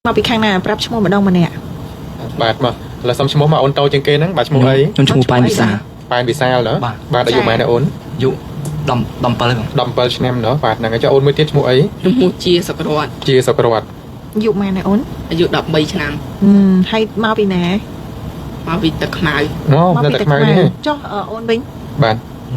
មកពីខាងណាប្រាប់ឈ្មោះម្ដងម្នាក់ បាទមកឥឡូវសុំឈ្មោះមកអូនតូចជាងគេហ្នឹងបាទឈ្មោះអី ខ្ញុំឈ្មោះប៉ែនវិសា ប៉ែនវិសាលណ៎ បាទ បាទអាយុប៉ុន្មានដែរអូន អាយុ10 17បង 17ឆ្នាំណ៎បាទហ្នឹងហើយចុះអូនមួយទៀតឈ្មោះអី ខ្ញុំឈ្មោះជាសុករត ជាសុក្រវត្ត អាយុប៉ុន្មានដែរអូន អាយុ13ឆ្នាំ ហឹមហើយមកពីណា មកពីទឹកខ្មៅ អូនៅតែខ្មៅនេះ ចុះអូនវិញ បាទ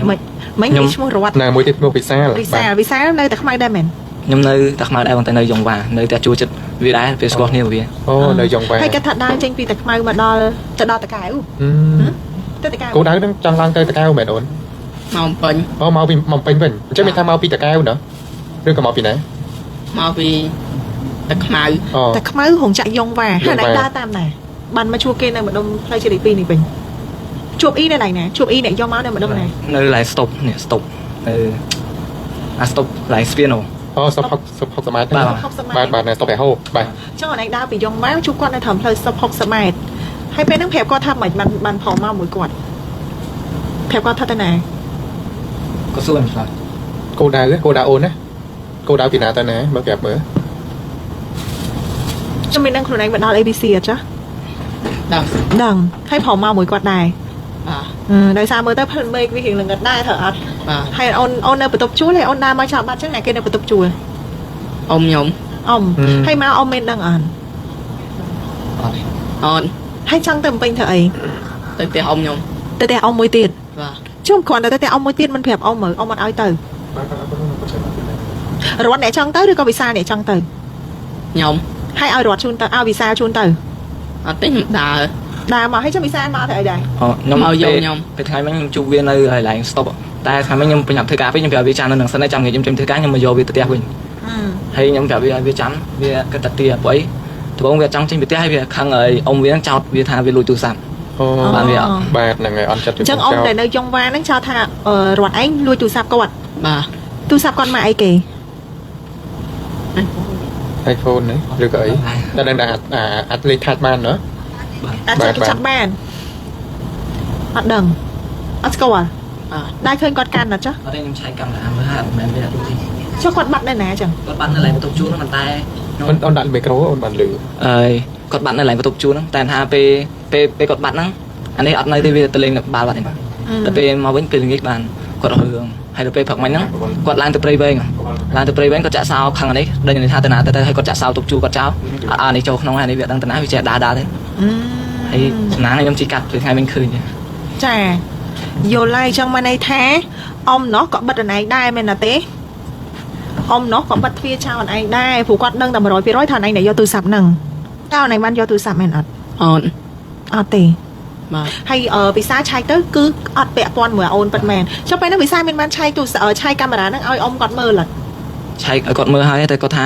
មិនមិញ ខ្ញុំ គេឈ្មោះរត ណាមួយទៀតឈ្មោះវិសាល វិសាលវិសាលនៅតែខ្មៅដែរមែន ខ្ញុំនៅតាខ្មៅដែរបងតែនៅយ៉ុងវ៉ានៅតែជួលចិត្តវាដែរពេលស្គាល់គ្នាវា អូនៅយ៉ងវ៉ា ហើយគាត់ថាដើរចេញពីតែខ្មៅមកដល់ទៅដល់តកែវ ហឹម ទៅតកែវ គោដៅហ្នឹងចង់ឡើងទៅតកែវមែនអូន មកពេញ អូមកពីមកពេញវិញអញ្ចឹងមានថាមកពីតកែវណ៎ឬក៏មកពីណា មកពីទឹកខ្មៅ អូ តែខ្មៅរោងចក្រយ៉ុងវ៉ាហើយ យ៉ុងវ៉ា ណែដើរតាមណាបានមកជួបគេនៅម្ដុំផ្លូវជាតិលេខ2នេះវិញជួបអ៊ីនៅកន្លែងណាជួបអ៊ីអ្នកយកមកនៅម្ដុំណា នៅឡៃ stop នេះ stop នៅអា stop ឡៃស្ពានអូ អូសុបហុកសុប60ម៉ែត្រ បាទ 60ម៉ែ បាទ ត្រ បាទនៅស្តុបហូបាទ ចុះអនឯងដើរពីយ៉ុងវ៉ាជួបគាត់នៅត្រឹមផ្លូវសុប60ម៉ែត្រហើយពេលហ្នឹងប្រាប់គាត់ថាមិនបានបានផងមកមួយគាត់ប្រាប់គាត់ថាទៅណា ក៏សួរខ្ញុំឆ្លើយ គោដៅគោដៅអូនណាគោដៅពីណាទៅណាមើលប្រាប់មើល ខ្ញុំមានដឹងខ្លួនឯងមកដល់ ABC អត់ចា ដល់ ដឹងហើយប្រមមកមួយគាត់ដែរ បាទ អឺដោយសារមើលទៅផ្លមេឃវារៀងល្ងិតដែរត្រូវអត់ បាទ ហើយអូនអូននៅបន្ទប់ជួលហើយអូនដើរមកចោលបាត់ចឹងណាគេនៅបន្ទប់ជួល អ៊ំខ្ញុំ អ៊ំហើយមកអ៊ំមានដឹងអត់ អត់ទេ អូន ហើយចង់ទៅបំពេញធ្វើអី ទៅផ្ទះអ៊ំខ្ញុំ ទៅផ្ទះអ៊ំមួយទៀត បាទ ជុំគ្រាន់តែទៅផ្ទះអ៊ំមួយទៀតមិនប្រាប់អ៊ំមើលអ៊ំអត់ឲ្យទៅរត់អ្នកចង់ទៅឬក៏វិសាលអ្នកចង់ទៅ ខ្ញុំ ហើយឲ្យរត់ជូនទៅឲ្យវិសាលជូនទៅ អត់ទេខ្ញុំដើរ ដើរមកហើយចាំវិសាលមកទៅអីដែរ អូខ្ញុំ ឲ្យយក ពេល ខ្ញុំ ពេលថ្ងៃមិញខ្ញុំជួបវានៅកន្លែង stop តែថ្ងៃមិញខ្ញុំប្រញាប់ធ្វើការពេកខ្ញុំប្រាប់វាចាំនៅនឹងសិនហើយចាំងាយខ្ញុំចេញធ្វើការខ្ញុំមកយកវាទៅផ្ទះវិញហើយខ្ញុំប្រាប់វាឲ្យវាចាំវាគិតតែទាព្រោះអីដំបូងវាចង់ចេញពីផ្ទះហើយវាខឹងឲ្យអ៊ំវានឹងចោទវាថាវាលួចទូរស័ព្ទ អូ បានវាអត់ បាទហ្នឹងហើយអន់ចិត្ត អញ្ចឹងអ៊ំដែលនៅយ៉ុងវ៉ាហ្នឹងចោទថាអឺរត់ឯងលួចទូរស័ព្ទគាត់ បាទ ទូរស័ព្ទគាត់មកអីគេ iPhone ណាឬក៏អីតែដឹងថាអាអាចលេខថាច់បានណ៎ អាច បាទ ចាប់ចាប់បានអត់ដឹងអត់ស្គាល់ បាទ ដែរឃើញគាត់កាន់អត់ចា អត់ទេខ្ញុំឆែកកាមេរ៉ាមើលហើយអត់មែនវាអត់លួចទេ ចុះគាត់បាត់នៅណាចឹង គាត់បាត់នៅកន្លែងបន្ទប់ជួលហ្នឹងប៉ុន្តែខ្ញុំ អូនអូនដាក់មីក្រូអូនបានលឺ អើយគាត់បាត់នៅកន្លែងបន្ទប់ជួលហ្នឹងតែថាពេលពេលពេលគាត់បាត់ហ្នឹងអានេះអត់នៅទេវាទៅលេងនៅបាល់បាត់ហ្នឹងតែពេលមកវិញពេលល្ងាចបានគាត់រឿងហើយដល់ពេលព្រឹកមិញហ្នឹងគាត់ឡើងទៅព្រៃវែងឡើងទៅព្រៃវែងគាត់ចាក់សោខាងនេះដឹងថាទៅណាទៅទៅហើយគាត់ចាក់សោទុកជួលគាត់ចោលអានេះចូលក្នុងហើយនេះវាដឹងទៅណាវាចេះដើរដើរទេហើយសំណាងខ្ញុំជីកាត់ពេលថ្ងៃមិញឃើញ ចាយល់ហើយចឹងមកន័យថាអ៊ំនោះក៏បិទអនឯងដែរមែនទេអ៊ំនោះក៏បិទទ្វារចោលអនឯងដែរព្រោះគាត់ដឹងតែ100%ថាអនឯងអ្នកយកទូរស័ព្ទហ្នឹងតើអនឯងបានយកទូរស័ព្ទមែនអត់ អូន អត់ទេ បាទ ហើយវិសាឆែកទៅគឺអត់ពាក់ព័ន្ធមួយអូនពិតមែនចុះពេលហ្នឹងវិសាមានបានឆែកទូរស័ព្ទឆែកកាមេរ៉ាហ្នឹងឲ្យអ៊ំគាត់មើលអត់ ឆែកឲ្យគាត់មើលហើយតែគាត់ថា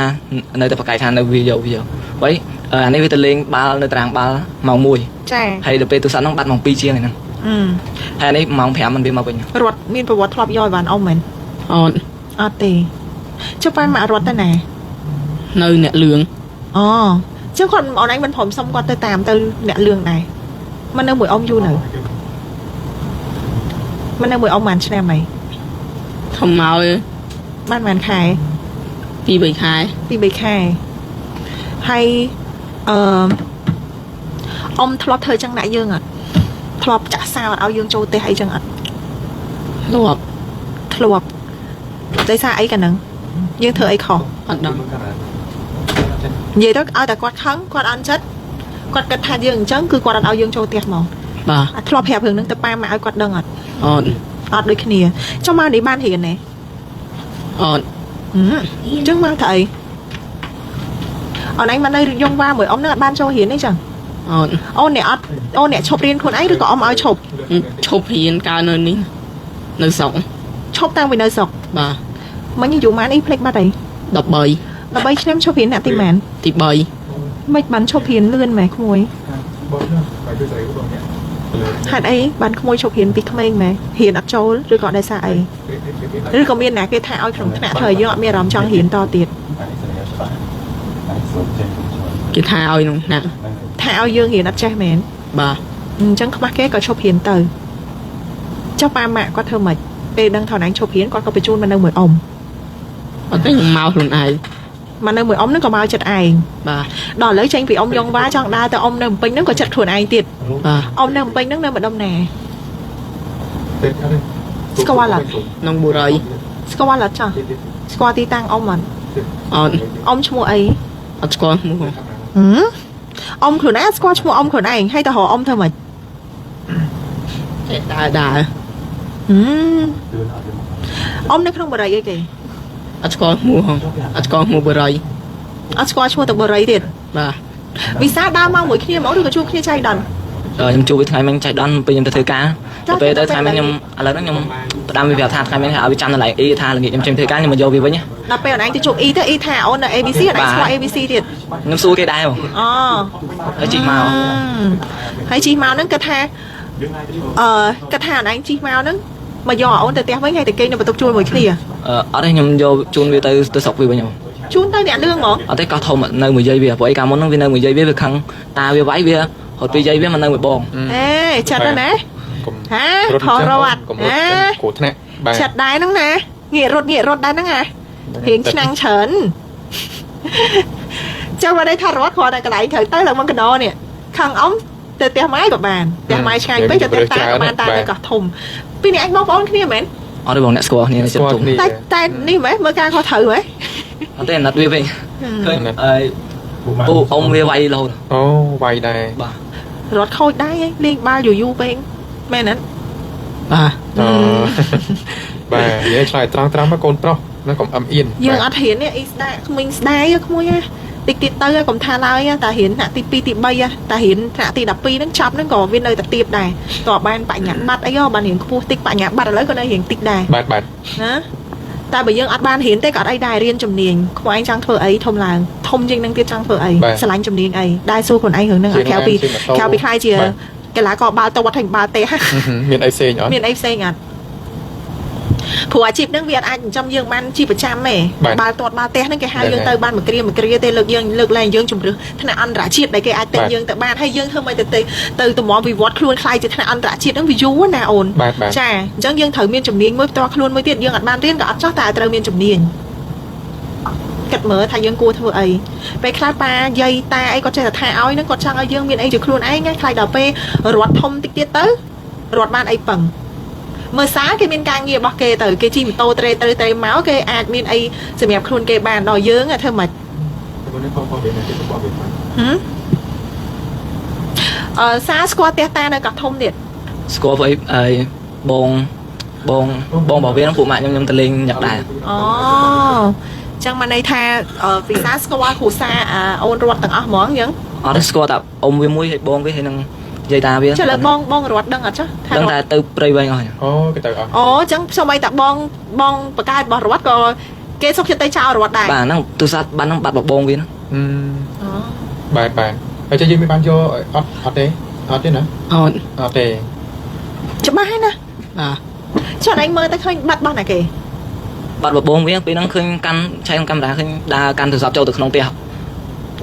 នៅតែប្រកែកថានៅវាយកវាយកໄວអានេះវាទៅលេងបាល់នៅតារាងបាល់ម៉ោង1 ចា ហើយដល់ពេលទូរស័ព្ទហ្នឹងបាត់ម៉ោង2ជាងហ្នឹង អឺ ហើយនេះម៉ោង5มันវាមកវិញ រត់មានប្រវត្តិធ្លាប់យកឲ្យបានអ៊ំមែន អូន អត់ទេចុះប៉ាម៉ាក់រត់ទៅណា នៅអ្នកលឿង អូចឹងគាត់អូនឯងមិនព្រមសុំគាត់ទៅតាមទៅអ្នកលឿងដែរមិននៅមួយអ៊ំយូរនៅមិននៅមួយអ៊ំបានឆ្នាំហី ធំមក បានបានខែ 2 3ខែ ពី3ខែហើយអឺអ៊ំធ្លាប់ធ្វើចឹងដាក់យើងអត់ធ្លាប់ចាក់សោអត់ឲ្យយើងចូលផ្ទះអីចឹងអត់ ធ្លាប់ ធ្លាប់ដោយសារអីកាហ្នឹងយើងធ្វើអីខុស អត់ដឹង និយាយទៅឲ្យតែគាត់ខឹងគាត់អន់ចិត្តគាត់គិតថាយើងអញ្ចឹងគឺគាត់អត់ឲ្យយើងចូលផ្ទះហ្មង បាទ អត់ធ្លាប់ប្រាប់រឿងហ្នឹងទៅប៉ាម៉ាក់ឲ្យគាត់ដឹងអត់ អូន អត់ដូចគ្នាចុះមកនេះបានរៀនទេ អូន ហឹមអញ្ចឹងមកធ្វើអីអូនឯងមកនៅយងវ៉ាមួយអ៊ំហ្នឹងអត់បានចូលរៀនទេចឹង អូន អូនអ្នកអត់អូនអ្នកឈប់រៀនខ្លួនឯងឬក៏អ៊ំឲ្យឈប់ ឈប់រៀនកាលនៅនេះនៅស្រុក ឈប់តាំងពីនៅស្រុក បាទ មិញអាយុម៉ានអីភ្លេចបាត់អី 13 13ឆ្នាំឈប់រៀនអ្នកទីម៉ាន ទី3 មិនបានឈប់រៀនលឿនម៉ែក្មួយហេតុអីបានក្មួយឈប់រៀនពីក្មេងម៉ែរៀនអត់ចូលឬក៏ដោយសារអីឬក៏មានណាគេថាឲ្យក្នុងថ្នាក់ធ្វើឲ្យយើងអត់មានអារម្មណ៍ចង់រៀនតទៀត គេថាឲ្យក្នុងថ្នាក់ ថាឲ្យយើងរៀនអត់ចេះមែន បាទ អញ្ចឹងខ្មាស់គេក៏ឈប់រៀនទៅចុះប៉ាម៉ាក់គាត់ធ្វើម៉េចពេលដឹងថាណែងឈប់រៀនគាត់ក៏បញ្ជូនមកនៅមួយអ៊ំ អត់ទេខ្ញុំមកខ្លួនឯង មកនៅមួយអ៊ំហ្នឹងក៏មកចិត្តឯង បាទ ដល់ឥឡូវចេញពីអ៊ំយ៉ុងវ៉ាចង់ដើរទៅអ៊ំនៅភ្នំពេញហ្នឹងក៏ចិត្តខ្លួនឯងទៀត បាទ អ៊ំនៅភ្នំពេញហ្នឹងនៅម្ដុំណាស្គាល់អត់ ក្នុងបុរី ស្គាល់អត់ចាស់ស្គាល់ទីតាំងអ៊ំអត់ អត់ អ៊ំឈ្មោះអី អត់ស្គាល់ឈ្មោះ ហឹមអ៊ំខ្លួនឯងអត់ស្គាល់ឈ្មោះអ៊ំខ្លួនឯងហើយទៅរកអ៊ំធ្វើម៉េច ចេះដើរដើរ ហឹមអ៊ំនៅក្នុងបរិយអីគេ អត់ស្គាល់ឈ្មោះហងអត់ស្គាល់ឈ្មោះបុរី អត់ស្គាល់ឈ្មោះទៅបរិយទៀត បាទ វិសាដើរមកមួយគ្នាហ្មងឬក៏ជួបគ្នាចៃដន្យ ខ្ញុំជួបវាថ្ងៃមិញចៃដន្យពេលខ្ញុំទៅធ្វើការ ចា ដល់ពេលទៅថ្ងៃមិញខ្ញុំឥឡូវហ្នឹងខ្ញុំផ្ដាំវាប្រាប់ថាថ្ងៃមិញឲ្យវាចាំនៅកន្លែងអ៊ីថាល្ងាចខ្ញុំចេញធ្វើការខ្ញុំមកយកវាវិញណា ដល់ពេលអនឯងទៅជួបអ៊ីទៅអ៊ីថាអូននៅ ABC អនឯងស្គាល់ ABC ទៀត ខ្ញុំសួរគេដែរបង អូ ហើយជីកមក ហើយជីមកហ្នឹងគាត់ថាអឺគាត់ថាអនឯងជីមកហ្នឹងមកយកអូនទៅផ្ទះវិញហើយទៅគេងនៅបន្ទប់ជួលមួយគ្នា អត់ទេខ្ញុំយកជូនវាទៅទៅស្រុកវាវិញបង ជូនទៅអ្នកលឿងហ្មង អត់ទេកោះធំនៅមួយយាយវាព្រោះអីកាលមុនហ្នឹងវានៅមួយយាយវាវាខឹងតាវាវាយវារត់ពីយាយវាមកនៅមួយបង អេចិត្តណាស់ណា កុំ ហា រត់ ថរត់ កុំរត់ ណា គ្រោះថ្នាក់បាទ ចិត្តដែរហ្នឹងណាងាករត់ងាករត់ដែរហ្នឹងណារៀងឆ្នាំងច្រើន ចាំមកได้ថារត់គ្រាន់តែកន្លែងត្រូវទៅឡើងមកកណ្ដោនេះខាងអ៊ំទៅផ្ទះម៉ែក៏បានផ្ទះម៉ែឆ្ងាយពេកទៅផ្ទះតាក៏បានតានៅកោះធំពីរនេះឯងបងប្អូនគ្នាមែន អត់ទេបងអ្នកស្គាល់គ្នានៅ ស្គាល់ ចិត្តទុំ គ្នា តែតែនេះមែនមើលការខុសត្រូវហ៎ អត់ទេអាណិតវាវិញឃើញអីពូអ៊ំវាវាយរហូត អូវាយដែរ បាទ រត់ខូចដែរឯងលេងបាល់យូរយូរពេកមែនទេ បាទ អឺបាទនិយាយឆ្លើយត្រង់ត្រង់មកកូនប្រុសណាកុំអឹមអៀន យើងអត់រៀនទេអ៊ីស្ដាក្មេងស្ដាយក្មួយណាតិចទៀតទៅកុំថាឡើយតែរៀនថ្នាក់ទី2ទី3តែរៀនថ្នាក់ទី12ហ្នឹងចប់ហ្នឹងក៏វានៅតែទៀបដែរតើបានបញ្ញាបត្រអីបានរៀនខ្ពស់តិចបញ្ញាបត្រឥឡូវក៏នៅរៀនតិចដែរ បាទបាទ ណាតែបើយើងអត់បានរៀនទេក៏អត់អីដែររៀនជំនាញក្មួយឯងចង់ធ្វើអីធំឡើងធំជាងនឹងទៀតចង់ធ្វើអីស្រឡាញ់ជំនាញអីដែរសួរខ្លួនឯងរឿងហ្នឹងអត់ក្រៅពីក្រៅពីខ្លាយជាកីឡាករបាល់ទាត់ហើយបាល់ទេ មានអីផ្សេងអត់ មានអីផ្សេងអត់ព្រោះអាជីពហ្នឹងវាអត់អាចចិញ្ចឹមយើងបានជាប្រចាំទេ បាទ បាល់ទាត់បាល់ទះហ្នឹងគេហៅ ហ្នឹង យើងទៅបានមួយគ្រាមួយគ្រាទេលើកយើងលើកឡើងយើងជំរឿថ្នាក់អន្តរជាតិដែលគេអាចទិញ បាទ យើងទៅបានហើយយើងធ្វើមិនទៅទៅទៅតម្រាំវិវត្តខ្លួនខ្លាយជាថ្នាក់អន្តរជាតិហ្នឹងវាយូរណាស់អូន បាទបាទ ចាអញ្ចឹងយើងត្រូវមានជំនាញមួយផ្ទាល់ខ្លួនមួយទៀតយើងអត់បានរៀនក៏អត់ចោះតែត្រូវមានជំនាញគិតមើលថាយើងគួរធ្វើអីពេលខ្លះប៉ាយាយតាអីគាត់ចេះតែថាឲ្យហ្នឹងគាត់ចង់ឲ្យយើងមានអីជាខ្លួនឯងណាខ្លាចដល់ពេលរត់ធំតិចទៀតទៅរត់បានអីពឹងមើលសារគេមានការងាររបស់គេទៅគេជិះម៉ូតូត្រេត្រេត្រេមកគេអាចមានអីសម្រាប់ខ្លួនគេបានដល់យើងอะធ្វើម៉េចហឹមអឺសារស្គាល់ផ្ទះតានៅកោះធំទៀត ស្គាល់ព្រោះអីអីបងបងបងរបស់វាហ្នឹងពួកម៉ាក់ខ្ញុំខ្ញុំទៅលេងញ៉ាំដែរ អូចឹងមកន័យថាអឺវិសាស្គាល់គ្រូសាអាអូនរត់ទាំងអស់ហ្មងចឹង អត់ទេស្គាល់តែអ៊ំវាមួយហើយបងវាហើយនឹងយាយតាវា ចុះលើបងបងរត់ដឹងអត់ចុះថា ដឹង រត់ តែទៅព្រៃវែងអស់ហើយ អូគេទៅអស់ អូចឹងសូម្បីតែបងបងបកកើតរបស់រត់ក៏គេសុខចិត្តទៅចោលរត់ដែរ បាទហ្នឹងទូរស័ព្ទបានហ្នឹងបាត់បបងវាហ្នឹង អឺ អូ បាទបាទហើយចេះយើងមានបានយកអត់អត់ទេអត់ទេណា អត់ អត់ទេ ច្បាស់ហើយណា បាទ ចុះឯងមើលទៅឃើញបាត់របស់ណាគេ បាត់បបងវាពេលហ្នឹងឃើញកាន់ឆែកក្នុងកាមេរ៉ាឃើញដើរកាន់ទូរស័ព្ទចូលទៅក្នុងផ្ទះ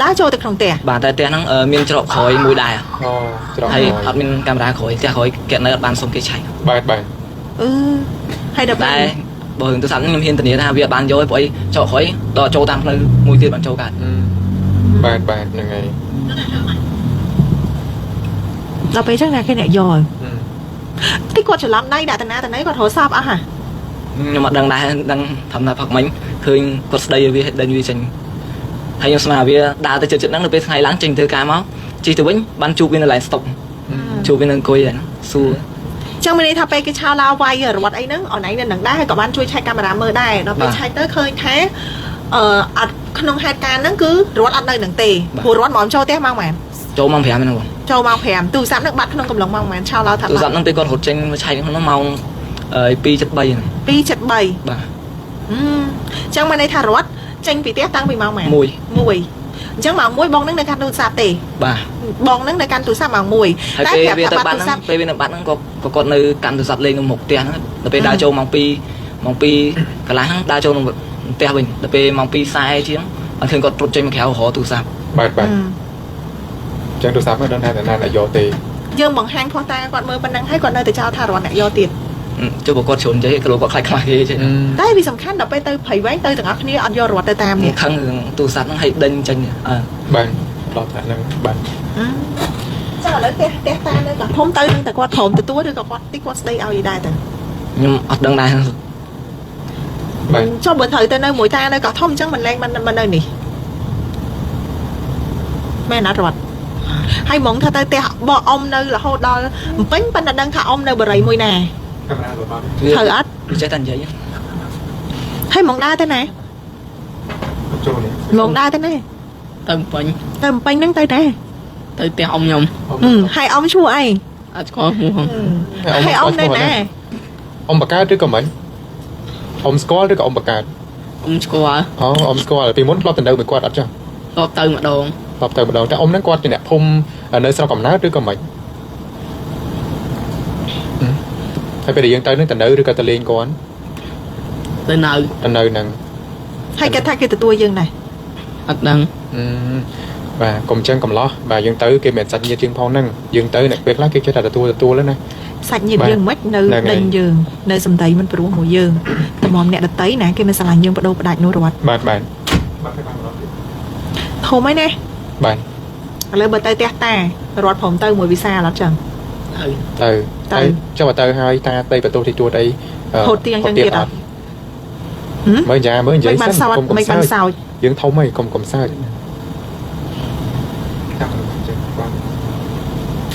ដើរចូលទៅក្នុងផ្ទះ បាទតែផ្ទះហ្នឹងមានច្រកក្រោយមួយដែរ អូច្រក ហើយអត់មានកាមេរ៉ាក្រោយផ្ទះក្រោយគេនៅអត់បានសុំគេឆែក បាទបាទ អឺហើយដល់ តែ ពេល បើរឿងទូរស័ព្ទហ្នឹងខ្ញុំហ៊ានធានាថាវាអត់បានយកទេព្រោះអីច្រកក្រោយដល់ចូលតាមផ្លូវមួយទៀតបានចូលកើត បាទបាទហ្នឹងហើយ ដល់ពេលចឹងណាគេអ្នកយកតិចគាត់ច្រឡំដៃដាក់តាណាតាណីគាត់រកសពអស់ហ่ะ ខ្ញុំអត់ដឹងដែរដឹងធម្មតាផឹកមិញឃើញគាត់ស្ដីឲ្យវាឲ្យដេញវាចេញហើយខ្ញុំស្មានថាវាដើរទៅចិត្តចិត្តហ្នឹងដល់ពេលថ្ងៃឡើងចេញធ្វើការមកជិះទៅវិញបានជួបវានៅឡានស្តុកជួបវានៅអង្គុយហ្នឹងសួរ ចឹងមានន័យថាពេលគេឆោឡាវាយរត់អីហ្នឹងអនឯងនៅនឹងដែរហើយក៏បានជួយឆែកកាមេរ៉ាមើលដែរដល់ពេលឆែកទៅឃើញថាអឺអត់ក្នុងហេតុការណ៍ហ្នឹងគឺរត់អត់នៅនឹងទេព្រោះរត់មកចូលផ្ទះម៉ោងប៉ុន្មាន ចូលម៉ោង5ហ្នឹងបង ចូលម៉ោង5ទូរស័ព្ទហ្នឹងបាត់ក្នុងកំឡុងម៉ោងប៉ុន្មានឆោឡោថា ទូរស័ព្ទហ្នឹងពេលគាត់រត់ចេញមកឆែកក្នុងម៉ោង2:73ហ្នឹង 2:73 បាទ អឺចឹងមានន័យថារត់ចេញពីផ្ទះតាំងពីម៉ោងប៉ុន្មាន មួយ 1អញ្ចឹងម៉ោង1បងហ្នឹងនៅកាន់ទូរស័ព្ទទេ បាទ បងហ្នឹងនៅកាន់ទូរស័ព្ទម៉ោង1 ហើយ តែ ពេល ប្រាប់ វាទៅបាត់ ថាបាត់ទូរស័ព្ទ ហ្នឹងពេលវានៅបាត់ហ្នឹងក៏ក៏គាត់នៅកាន់ទូរស័ព្ទលេងនៅមុខផ្ទះហ្នឹងដល់ពេលដើរចូលម៉ោង2ម៉ោង2កន្លះហ្នឹងដើរចូលក្នុងផ្ទះវិញដល់ពេលម៉ោង2:40ជាងបានឃើញគាត់រត់ចេញមកក្រៅរកទូរស័ព្ទ បាទបាទចឹងទូរស័ព្ទមិនដឹងថាតាណាអ្នកយកទេ យើងបង្ហាញផុសតាគាត់មើលប៉ុណ្ណឹងហើយគាត់នៅតែចោលថារត់អ្នកយកទៀត ចុះបើគាត់ជ្រុលនិយាយក៏គាត់ខ្លាចខ្មាស់គេចេះ តែវាសំខាន់ដល់ពេលទៅព្រៃវែងទៅទាំងអស់គ្នាអត់យករត់ទៅតាមនេះ ខឹងរឿងទូរស័ព្ទហ្នឹងឲ្យដេញចេញអើ បាទដល់ថ្នាក់ហ្នឹងបាទ ចាឥឡូវផ្ទះផ្ទះតានៅកោះធំទៅនឹងតែគាត់ព្រមទទួលឬក៏គាត់តិចគាត់ស្ដីឲ្យដែរទៅ ខ្ញុំអត់ដឹងដែរ បាទ ចុះបើត្រូវទៅនៅមួយតានៅកោះធំអញ្ចឹងមិនលែងមិនមិននៅនេះមែនអត់រត់ហើយហ្មងថាទៅផ្ទះបកអ៊ំនៅរហូតដល់បំពេញប៉ុន្តែដឹងថាអ៊ំនៅបរិយមួយណា កាមេរ៉ារបស់ ត្រូវអត់ វាចេះតែនិយាយ ហើយហ្មងដើរទៅណា ចូលនេះ ហ្មងដើរទៅណា ទៅពេញ ទៅបំពេញហ្នឹងទៅណា ទៅផ្ទះអ៊ំខ្ញុំ ហើយអ៊ំឈ្មោះអី អត់ស្គាល់ឈ្មោះហង ហើយអ៊ំនៅណា អ៊ំបកើតឬក៏មិនអ៊ំស្គាល់ឬក៏អ៊ំបកើត អ៊ំស្គាល់ អូអ៊ំស្គាល់ពីមុនធ្លាប់ទៅនៅមួយគាត់អត់ចុះ តបទៅម្ដង ធ្លាប់ទៅម្ដងតែអ៊ំហ្នឹងគាត់ជាអ្នកភូមិនៅស្រុកកំណើតឬក៏មិនហើយពេលដែលយើងទៅហ្នឹងទៅនៅឬក៏ទៅលេងគាត់ ទៅនៅ ទៅនៅហ្នឹង ហើយគេថាគេទទួលយើងដែរ អត់ដឹង អឺបាទកុំចឹងកំឡោះបាទយើងទៅគេមិនសាច់ញាតិជាងផងហ្នឹងយើងទៅអ្នកពេលខ្លះគេចេះតែទទួលទទួលហ្នឹងណា សាច់ញាតិយើងមិននៅ ហ្នឹងហើយ ដេញយើងនៅសំដីមិនព្រោះមួយយើងតម្រាំអ្នកដតីណាគេមិនស្រឡាញ់យើងបដូរបដាច់នោះរត់ បាទបាទ ធំហើយណា បាទ ឥឡូវបើទៅផ្ទះតារត់ព្រមទៅមួយវិសាលអត់ចឹង ទៅ ទៅ ទៅ ទៅចុះបើទៅហើយតាតីបន្ទោសទីទួតអី ហូតទៀងចឹងទៀតអត់ហឹម មើលយ៉ាមើលនិយាយ មិនបាន សិន សោតមិន កុំកុំសើច បានសោច យើងធំហើយកុំកុំសើច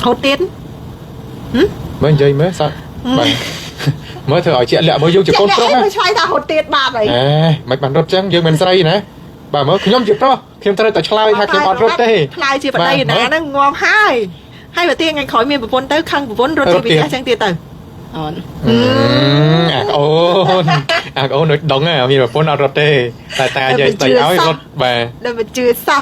ហូតទៀត មើលនិយាយមើលសើចបាទមើលធ្វើឲ្យជាក់លាក់មើលយើងជាកូនប្រុសណា ណាឆ្លើយថាហូតទៀតបាបអី អេមិនបានរត់ចឹងយើងមិនស្រីណាបាទមើលខ្ញុំជាប្រុសខ្ញុំត្រូវតែឆ្លើយថាខ្ញុំអត់រត់ទេ ឆ្លើយជាប្តី បាទ ណាហ្នឹងងាប់ហើយហើយបើទៀងថ្ងៃក្រោយមានប្រពន្ធទៅខឹងប្រពន្ធរត់ រត់ទៀត ជាវិសាចឹងទៀតទៅ អត់ អឺអាក្អូនអាក្អូនដូចដងហ่ะមានប្រពន្ធអត់រត់ទេតែតានិយាយស្ដីឲ្យរត់បាទ ដល់មិនជឿសោះ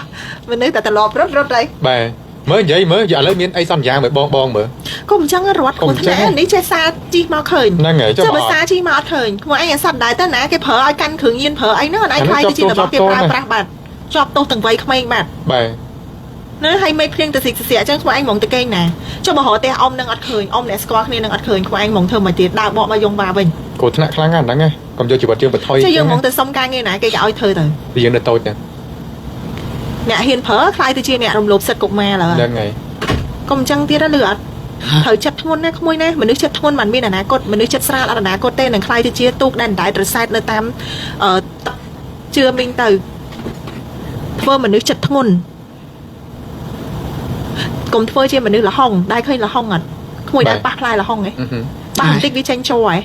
មនុស្សតែត្រឡប់រត់រត់អី បាទមើលនិយាយមើលឥឡូវមានអីសន្យាមួយបងបងមើល កុំអញ្ចឹងរត់ កុំអញ្ចឹង ថ្នាក់នេះចេះសារជីកមកឃើញ ហ្នឹងហើយចុះ ចុះ បើអត់ បើសារជីមកអត់ឃើញក្មួយឯងអាសត្វដែរទៅណាគេប្រើឲ្យកាន់គ្រឿងញៀនប្រើអីហ្នឹងអត់ឯង អា ខ្លាយ នេះ ទៅជារបស់គេ ជាប់ទោស ប្រើប្រាស់បាទជាប់ទោសទាំងវ័យក្មេងបាទ បាទ ណាហើយមេឃភ្លៀងទៅស៊ីសៀកអញ្ចឹងក្មួយឯងហ្មងទៅគេងណាចុះបើរកផ្ទះអ៊ំនឹងអត់ឃើញអ៊ំអ្នកស្គាល់គ្នានឹងអត់ឃើញក្មួយឯងហ្មងធ្វើមកទៀតដើរបកមកយងវ៉ាវិញ គ្រោះថ្នាក់ខ្លាំងណាស់ហ្នឹងណាកុំយកជីវិតយើងបន្ថយ ចុះយើងហ្មងទៅសុំការងារណាគេក៏ឲ្យធ្វើទៅ យើងនៅតូចហ្នឹង អ្នកហ៊ានប្រើខ្លាយទៅជាអ្នករំលោភសិទ្ធិកុមារឡើយ ហ្នឹងហើយក ុំអញ្ចឹងទៀតណាលឺអត់ត្រូវចិត្តធ្ងន់ណាក្មួយណាមនុស្សចិត្តធ្ងន់មិនមានអនាគតមនុស្សចិត្តស្រាលអត់អនាគតទេនឹងខ្លាយទៅជាទូកដែលអណ្ដែតរសែតនៅតាមអឺទឹកជឿមីងទៅធ្វើមនុស្សចិត្តធ្ងន់កុំធ្វើជាមនុស្សល្ហុងដែរឃើញល្ហុងអត់ក្មួយដែរប៉ះផ្លែល្ហុងហ៎ អឺហឹម ប៉ះបន្តិចវាចេញចូលហ៎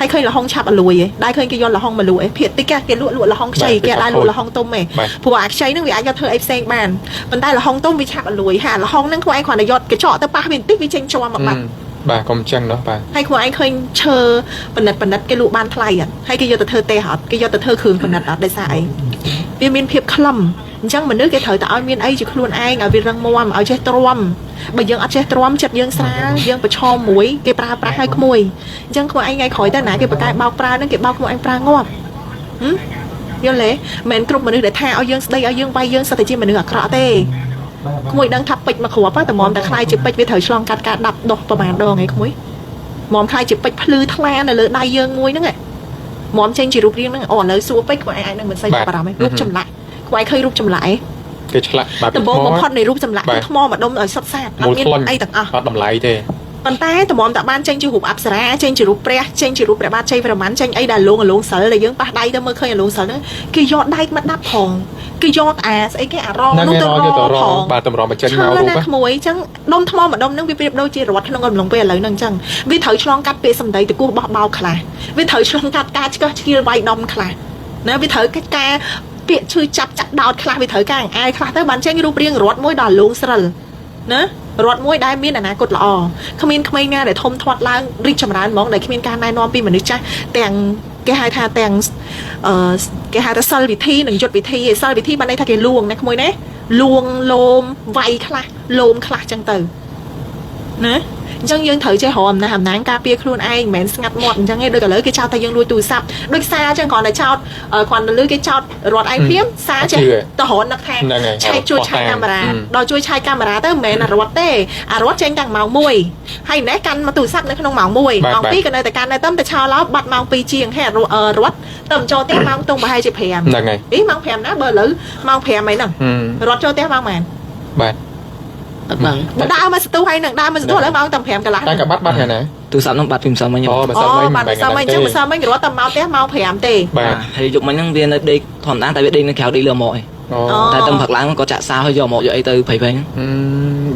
ហើយឃើញល្ហុងឆាប់អលួយហ៎ដែរឃើញគេយកល្ហុងមកលក់ហ៎ភាគតិចគេលក់លក់ល្ហុងខ្ចីគេអត់ដែរលក់ល្ហុងទុំទេ បាទ ព្រោះអាខ្ចីហ្នឹងវាអាចយកធ្វើអីផ្សេងបានប៉ុន្តែល្ហុងទុំវាឆាប់អលួយហាល្ហុងហ្នឹងខ្លួនឯងគ្រាន់តែយកកញ្ចក់ទៅប៉ះវាបន្តិចវាចេញជាប់មកបាត់ បាទកុំចឹងណោះបាទ ហើយខ្លួនឯងឃើញឈើប៉និតប៉និតគេលក់បានថ្លៃអត់ហើយគេយកទៅធ្វើទេអត់គេយកទៅធ្វើគ្រឿងប៉និតអត់ដោយសារអីវាមានភាពខ្លឹមអញ្ចឹងមនុស្សគេត្រូវតែឲ្យមានអីជាខ្លួនឯងឲ្យវារឹងមាំឲ្យចេះទ្រាំបើយើងអត់ចេះទ្រាំចិត្តយើងស្រាលយើងប្រឈមមួយគេប្រើប្រាស់ឲ្យក្មួយអញ្ចឹងខ្លួនឯងថ្ងៃក្រោយទៅណាគេបកកែបោកប្រើហ្នឹងគេបោកខ្លួនឯងប្រើងាប់ហឹមយល់ទេមិនមែនគ្រប់មនុស្សដែលថាឲ្យយើងស្ដីឲ្យយើងវាយយើងសិតតែជាមនុស្សអាក្រក់ទេក្មួយដឹងថាពេជ្រមកគ្រាប់តែមុំតែខ្លាយជាពេជ្រវាត្រូវឆ្លងកាត់ការដាប់ដុះប្រហែលដងឯងក្មួយមុំខ្លាយជាពេជ្រភ្លឺថ្លានៅលើដៃយើងមួយហ្នឹងមុំចេញជារូបរាងហ្នឹងអូឥឡូវសួរពេជ្រក្មួយឯងអាចនឹងមិនសូវចាប់អារម្មណ៍ទេរូបចម្លាក់ក្មួយឃើញរូបចម្លាក់ឯង គេឆ្លាក់បាទ ដំបូងបំផុតនៃរូបចម្លាក់ បាទ គឺថ្មម្ដុំឲ្យសុទ្ធសាធអត់មាន មូលធ្លុញ អីទាំងអស់ អត់តម្លៃទេ ប៉ុន្តែតម្រាំតែបានចេញជារូបអប្សរាចេញជារូបព្រះចេញជារូបព្រះបាទជ័យវរ្ម័នចេញអីដែលលងអលងសិលដែលយើងប៉ះដៃទៅមើលឃើញអលងសិលហ្នឹងគេយកដែកមកដាប់ផងគេយកអាស្អីគេអារង ហ្នឹង នោះទៅ ឯងរ រ យកទៅរ ផង បាទតម្រាំបញ្ចេញ ឈើ ណា មករូប ក្មួយអញ្ចឹងដុំថ្មម្ដុំហ្នឹងវាប្រៀបដូចជារត់ក្នុងកំឡុងពេលឥឡូវហ្នឹងអញ្ចឹងវាត្រូវឆ្លងកាត់ពាក្យសម្ដីតគោះបោះបោកខ្លះវាត្រូវឆ្លងកាត់ការឆ្កឹះឆ្កៀលវាយដំខ្លះណាវាត្រូវការពាក្យឈឺចាប់ចាក់ដោតខ្លះវាត្រូវការអង្អែលខ្លះទៅបានចេញរូបរាងរត់មួយដល់លងស្រិលណារត់មួយដែលមានអនាគតល្អគ្មានក្មេងណាដែលធំធាត់ឡើងរីកចម្រើនហ្មងដែលគ្មានការណែនាំពីមនុស្សចាស់ទាំងគេហៅថាទាំងអឺគេហៅថាសិលវិធីនិងយុទ្ធវិធីឯសិលវិធីបានន័យថាគេលួងណាក្មួយណា លួងលោមវាយខ្លះលោមខ្លះចឹងទៅណា អញ្ចឹងយើងត្រូវចេះរកអំណះអំណាងការពារខ្លួនឯងមិនមែនស្ងាត់មាត់អញ្ចឹងទេដូចឥឡូវគេចោទថាយើងលួចទូរស័ព្ទដូចសារអញ្ចឹងគ្រាន់តែចោទគ្រាន់តែលឺគេចោទរត់ឯងភ្លាមសារចេះទៅរត់នឹកថា ហ្នឹងហើយ ឆែកជួយឆែកកាមេរ៉ាដល់ជួយឆែកកាមេរ៉ាទៅមិនមែនអារត់ទេអារត់ចេញតាំងម៉ោង1ហើយណេះកាន់មកទូរស័ព្ទនៅក្នុងម៉ោង1ម៉ោង2ក៏នៅតែកាន់នៅតែឆោឡោបាត់ម៉ោង2ជាងហើយរត់ទៅចូលផ្ទះម៉ោងទងប្រហែលជា5 ហ្នឹងហើយ អីម៉ោង5ណាបើឥឡូវម៉ោង5អីហ្នឹងរត់ចូលផ្ទះម៉ោងប៉ុន្មាន បាទ អត់ដឹង ដើរមកស្ទុះហើយនឹងដើរមកស្ទុះឥឡូវម៉ោងតែ5កន្លះ តែក៏បាត់បាត់ថ្ងៃណា ទូរស័ព្ទហ្នឹងបាត់ពីម្សិលមិញ អូម្សិលមិញ បាត់ម្សិលមិញអញ្ចឹងម្សិលមិញរត់តែមកផ្ទះម៉ោង5ទេ បាទ ហើយយប់មិញហ្នឹងវានៅដេកធម្មតាតែវាដេកនៅក្រៅដេកលើមកឯង អូ តែទៅព្រឹកឡើងក៏ចាក់សោហើយយកមកយកអីទៅព្រៃវែង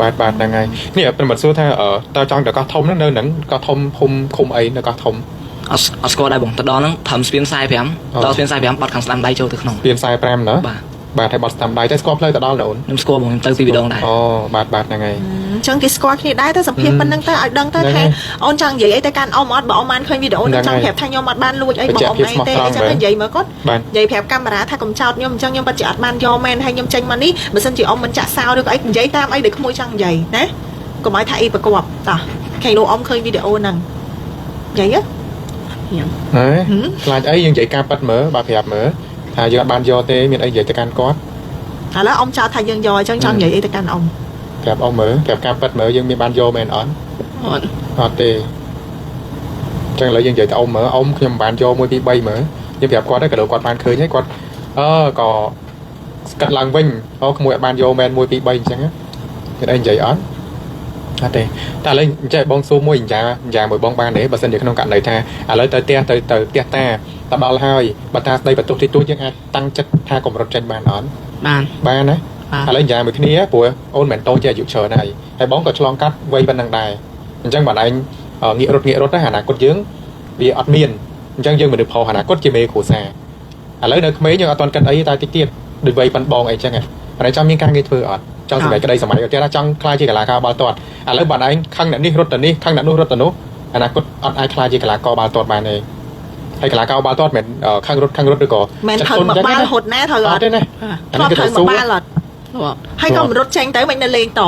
បាទបាទហ្នឹងហើយនេះប្រិមត្តសួរថាតើចង់ទៅកោះធំហ្នឹងនៅហ្នឹងកោះធំភូមិឃុំអីនៅកោះធំ អត់អត់ស្គាល់ដែរបងទៅដល់ហ្នឹងត្រឹមស្ពាន45ដល់ស្ពាន45បាត់ខាងស្ដាំដៃចូលទៅក្នុង ស្ពាន45ណា បាទ បាទហើយបាត់ស្ដាំដៃតែស្គាល់ផ្លូវទៅដល់ណាអូន ខ្ញុំស្គាល់បងខ្ញុំទៅពីរដងដែរ អូបាទបាទហ្នឹងហើយ អញ្ចឹងគេស្គាល់គ្នាដែរទៅសម្ភាសប៉ុណ្្នឹងទៅឲ្យដឹងទៅថាអូនចង់និយាយអីទៅកាន់អ៊ំអត់បើអ៊ំបានឃើញវីដេអូនឹងចង់ប្រាប់ថាខ្ញុំអត់បានលួចអីបងអ៊ំអីទេអញ្ចឹងទៅនិយាយមើលគាត់ បាទ និយាយប្រាប់កាមេរ៉ាថាកុំចោតខ្ញុំអញ្ចឹងខ្ញុំពិតជាអត់បានយកមែនហើយខ្ញុំចេញមកនេះបើសិនជាអ៊ំមិនចាក់សោឬក៏អីនិយាយតាមអីដែលក្មួយចង់និយាយណាកុំឲ្យថាអីប្រកបតោះខែលោកអ៊ំឃើញវីដេអូហ្នឹងនិយាយហ៎ ញ៉ាំ ហេខ្លាចអីយើងនិយាយការប៉ັດមើលបាទប្រាប់មើលថាយើងអត់បានយកទេមានអីនិយាយទៅកាន់គាត់ ឥឡូវអ៊ំចោទថាយើងយកអញ្ចឹងចង់និយាយអីទៅកាន់អ៊ំ ប្រាប់អ៊ំមើលប្រាប់ការប៉ັດមើលយើងមានបានយកមែនអត់ អត់ អត់ទេចឹងឥឡូវយើងនិយាយទៅអ៊ំមើលអ៊ំខ្ញុំមិនបានយក1 2 3មើលយើងប្រាប់គាត់ទៅក៏គាត់បានឃើញហើយគាត់អឺក៏ស្កិតឡើងវិញអូក្មួយអត់បានយកមែន1 2 3អញ្ចឹងមានអីនិយាយអត់អត់ទេតែឥឡូវអញ្ចឹងបងសួរមួយអញ្ចឹងអញ្ចឹងមួយបងបានទេបើសិនជាក្នុងករណីថាឥឡូវទៅផ្ទះទៅទៅផ្ទះតាទៅដល់ហើយបើតាស្ដីបន្ទោសទីទួចយើងអាចតាំងចិត្តថាកម្រិតចេញបានអត់ បាន បានណា បាទ ឥឡូវយ៉ាងមួយគ្នាព្រោះអូនមិនមែនតូចជាអាយុច្រើនហើយហើយបងក៏ឆ្លងកាត់វ័យប៉ុណ្ណឹងដែរអញ្ចឹងបងឯងងាករត់ងាករត់ទៅអនាគតយើងវាអត់មានអញ្ចឹងយើងមនុស្សប្រុសអនាគតជាមេគ្រួសារឥឡូវនៅក្មេងយើងអត់ទាន់គិតអីតែតិចទៀតដូចវ័យប៉ុនបងអីចឹងបងឯងចង់មានការងារធ្វើអត់ចង់សម្រេចក្តីសម័យទៀតថាចង់ខ្លាចជាកីឡាករបាល់ទាត់ឥឡូវបងឯងខឹងអ្នកនេះរត់ទៅនេះខឹងអ្នកនោះរត់ទៅនោះអនាគតអត់អាចខ្លាចជាកីឡាករបាល់ទាត់បានទេហើយកីឡាករបាល់ទាត់មិនខឹងរត់ខឹងរត់ឬក៏ មិនត្រូវមកបាល់ហត់ណាត្រូវអត់ អត់ទេណា ធ្លាប់ត្រូវមកបាល់អត់ ធ្លាប់ ហើយក៏មិនរត់ចេញទៅមិននៅលេងត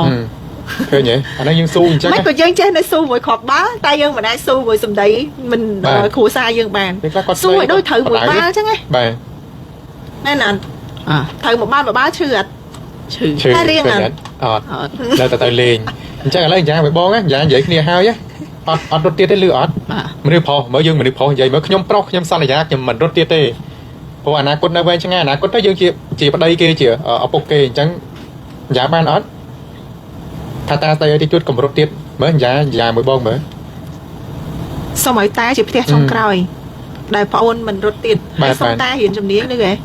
ឃើញទេអានេះយើងស៊ូអញ្ចឹង មិនក៏យើងចេះនៅស៊ូមួយគ្រាប់បាល់តែយើងមិនអាចស៊ូមួយសម្ដីមិនគ្រួសារយើងបានស៊ូឲ្យដូចត្រូវមួយបាល់អញ្ចឹងណា បាទ ណែណា អ่า ត្រូវមួយបាល់មួយបាល់ឈឺអត់ ឈឺ ឈឺ តែរៀងអត់ អត់ អត់ នៅតែទៅលេងអញ្ចឹងឥឡូវយ៉ាងមួយបងណាយ៉ាងនិយាយគ្នាហើយអត់អត់រត់ទៀតទេលឺអត់ បាទ មនុស្សប្រុសមើលយើងមនុស្សប្រុសនិយាយមើលខ្ញុំប្រុសខ្ញុំសន្យាខ្ញុំមិនរត់ទៀតទេព្រោះអនាគតនៅវែងឆ្ងាយអនាគតទៅយើងជាជាប្តីគេជាឪពុកគេអញ្ចឹងយ៉ាងបានអត់ថាតាស្ដីឲ្យតិចជួតកុំរត់ទៀតមើលយ៉ាងយ៉ាងមួយបងមើល សូមឲ្យតាជាផ្ទះចុងក្រោយដែលប្អូនមិនរត់ទៀតហើយសូមតារៀនជំនាញនេះហ៎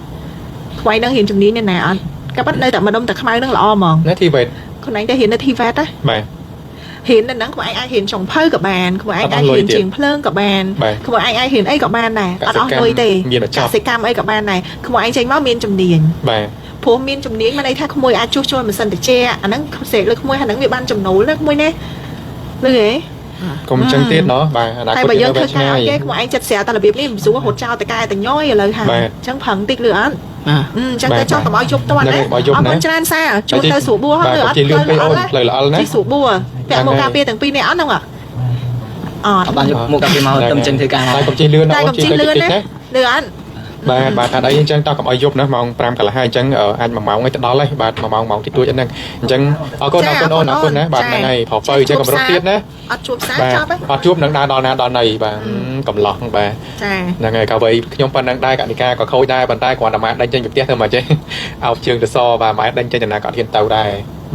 ខ្វៃនឹងរៀនជំនាញនៅណាអត់ក៏ប៉ុន្តែនៅតែម្ដុំតែខ្មៅនឹងល្អហ្មង ណាធីវេត ខ្លួនឯងទៅរៀននៅ TVET ណា បាទ រៀននៅហ្នឹងខ្លួនឯងអាចរៀនចុងភៅក៏បានខ្លួនឯងអាចរៀនជាងភ្លើងក៏បាន បាទ ខ្លួនឯងអាចរៀនអីក៏បានដែរអត់អស់លុយទេ មានបញ្ចប់ កសិកម្មអីក៏បានដែរខ្លួនឯងចេញមកមានជំនាញ បាទ ព្រោះមានជំនាញមានន័យថាក្មួយអាចជួសជុលម៉ាស៊ីនត្រជាក់អាហ្នឹងស្រែកលើក្មួយអាហ្នឹងវាបានចំណូលណាក្មួយណាលឺហ៎ កុំអញ្ចឹងទៀតណោះបាទអនាគត តែបើយើង នៅ ធ្វើការ វែងឆ្ងាយ ឲ្យគេក្មួយឯងចិត្តស្រាតែរបៀបនេះមិនស្រួលហត់ចោលតកែតញយឥឡូវហើយ បាទ អញ្ចឹងប្រឹងតិចលឺអត់ បាទ អញ្ចឹងទៅចង់កុំឲ្យយប់តាន់ណា ហ្នឹងហើយកុំឲ្យយប់ណា អរគុណច្រើនសារជួនទៅស្រួលបួ បាទ ហ៎លឺអត់ កុំជិះលឿនពេកអូនផ្លូវល្អិលណា ជិះស្រួលបួពាក់មកការពារទាំងពីរនាក់អត់ហ្នឹងអត់ អត់បានយកមកកាពីមកទៅចេញធ្វើការ តែកុំជិះលឿនណា តែ អូ កុំជិះលឿន តិច ណាលឺអត់ បាទបាទថាអីអញ្ចឹងតោះកុំឲ្យយប់ណាម៉ោង5កន្លះហើយអញ្ចឹងអាច1ម៉ោងឯងទៅដល់ហើយបាទ1ម៉ោងម៉ោងតិចតួចហ្នឹងអញ្ចឹងអរគុណអរគុណអូនអរគុណណាបាទហ្នឹងហើយប្រុសបើអញ្ចឹងកុំរត់ទៀតណា អត់ជួបសារ បាទ ចប់ហ៎ អត់ជួបនឹងដើរដល់ណាដល់ណីបាទកំឡោះបាទ ចា ហ្នឹងហើយកៅវីខ្ញុំប៉ុណ្្នឹងដែរកនិកាក៏ខូចដែរប៉ុន្តែគ្រាន់តែម៉ែដេញចេញពីផ្ទះទៅមកចេះអោបជើងទៅសបាទម៉ែដេញចេញទៅណាក៏អត់ហ៊ានទៅដែរ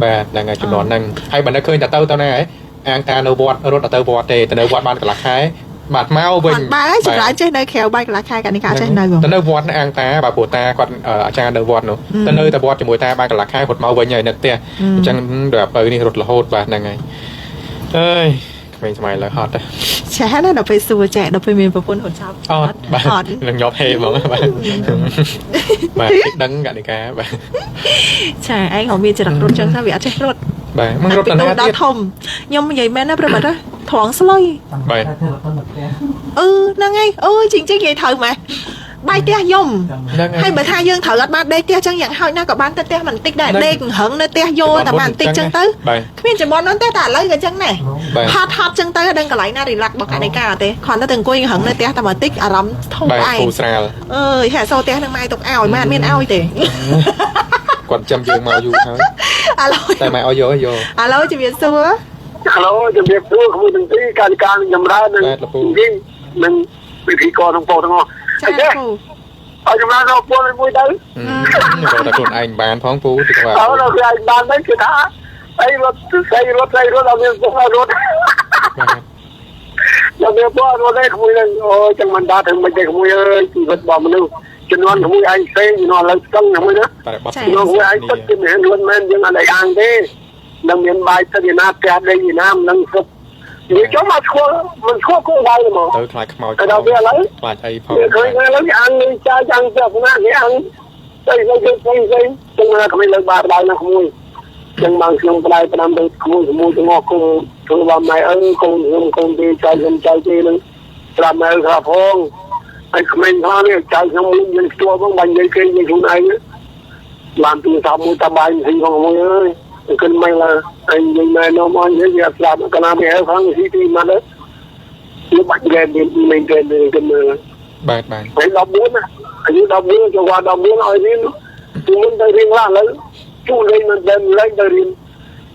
បាទហ្នឹងហើយជំនាន់ហ្នឹងហើយបើនៅឃើញតែទៅទៅណាហ៎អាងតានៅវត្តរត់ទៅវត្តទេទៅនៅវត្តបានកន្លះខែបាទមកវិញ អត់បាយចម្រើនចេះនៅក្រៅបាយកន្លះខែកនិកាចេះនៅហ្មង ទៅនៅវត្តអាងតាបាទព្រោះតាគាត់អាចារ្យនៅវត្តនោះទៅនៅតែវត្តជាមួយតាបានកន្លះខែរត់មកវិញហើយនៅផ្ទះអញ្ចឹងដល់បើនេះរត់រហូតបាទហ្នឹងហើយអើយក្មេងសម័យឥឡូវហត់ទេ ចាស់ណាដល់ពេលសួរចាស់ដល់ពេលមានប្រពន្ធរត់ចោល អត់បាទ អត់ នឹងញាប់ហេហ្មងបាទបាទគេដឹងកនិកាបាទ ចាឯងក៏មានចរិតរត់ចឹងថាវាអត់ចេះរត់ បាទមិនរត់ទៅណា ដល់ ទៀត ធំខ្ញុំនិយាយមែនណាប្រិមត្តណាត្រង់ស្លុយ បាទ អឺហ្នឹងហើយអើយជាងជាងនិយាយត្រូវម៉េះ បាយផ្ទះយំ ហ្នឹង ហើយបើថាយើងត្រូវអត់បានដេកផ្ទះចឹងយ៉ាងហោចណាស់ក៏បានទៅផ្ទះបន្តិចដែរដេកហឹងនៅផ្ទះយោលតែបានបន្តិចចឹងទៅ បាទ គ្មានចំនួននោះទេតែឥឡូវក៏ចឹងដែរ បាទ ហត់ហត់ចឹងទៅដឹងកន្លែងណា relax របស់កណិកាអត់ទេគ្រាន់តែទៅអង្គុយហឹងនៅផ្ទះតែបន្តិចអារម្មណ៍ធូរ បាទ ឯង ធូរស្រាល អើយហើយអសូរផ្ទះនឹងម៉ែទុកឲ្យម៉ែអត់មានឲ្យទេ គាត់ចាំយើងមកយូរហើយ ឥឡូវ តែម៉ែឲ្យយកឲ្យយក ឥឡូវជំរាបសួរ ហៅឡូជំរាបសួរក្មួយទាំងពីរកាយការចម្រើននិង បាទលោកពូ វិញនិងពិធីករក្នុងពោទាំងអស់ ចា អីទេ ពូ ឲ្យចម្រើនដល់ពលមួយទៅ រកតែខ្លួនឯងបានផងពូទីគាត់ អើដល់គេឲ្យបានទៅគឺថាអីរត់ស្អីរត់ស្អីរត់អត់មានពុះរត់ បាទ ដល់មានពុះរត់ទេក្មួយនឹងអូយចឹងមិនដល់ធ្វើមិនទេក្មួយអើយជីវិតរបស់មនុស្សជំនាន់ក្មួយឯងផ្សេងជំនាន់ឥឡូវស្ទឹងក្មួយណា តែបត់ ជំនាន់ក្មួយឯងទឹកគេមិនហ៊ានលួចមែនយើងអត់ឲ្យអាងទេនឹងមានបាយទឹកឯណាផ្ទះដីឯណាមិននឹងសុខនិយាយចុះមកស្គាល់មិនស្គាល់គោលដៅហ្មង ទៅខ្លាចខ្មោច តែដល់វាឥឡូវ ខ្លាចអីផង គេឃើញឥឡូវគេអាងនឹងចាយអាងផ្ទះណាគេអាងទៅទៅទៅផ្សេងផ្សេងចឹងមកក្មេងលើបាដៅណាក្មួយចឹងបានខ្ញុំផ្ដាយផ្ដាំទៅក្មួយក្មួយទាំងអស់គុំធ្វើបានម៉ែអើកូនខ្ញុំកូនទេចៅខ្ញុំចៅទេនឹងប្រាប់ម៉ែអើខ្លះផងហើយក្មេងខ្លះនេះចៅខ្ញុំមួយយើងស្គាល់ផងបាញ់និយាយគេនិយាយខ្លួនឯងបានទូរស័ព្ទមួយតបាយស៊ីផងក្មួយអើយគិនមិនឡើយអញនិយាយម៉ែនាំអញនិយាយស្លាប់កណាមិនហើយខាងស៊ីទីមកទៅវាបាច់ហ្គេមមានហ្គេមគិនមើល បាទបាទ ហើយ14ណាអាយុ14ចូលវ14ឲ្យរៀនពីមុនទៅរៀនខ្លះឥឡូវជួលេងមិនដឹងលេងទៅរៀន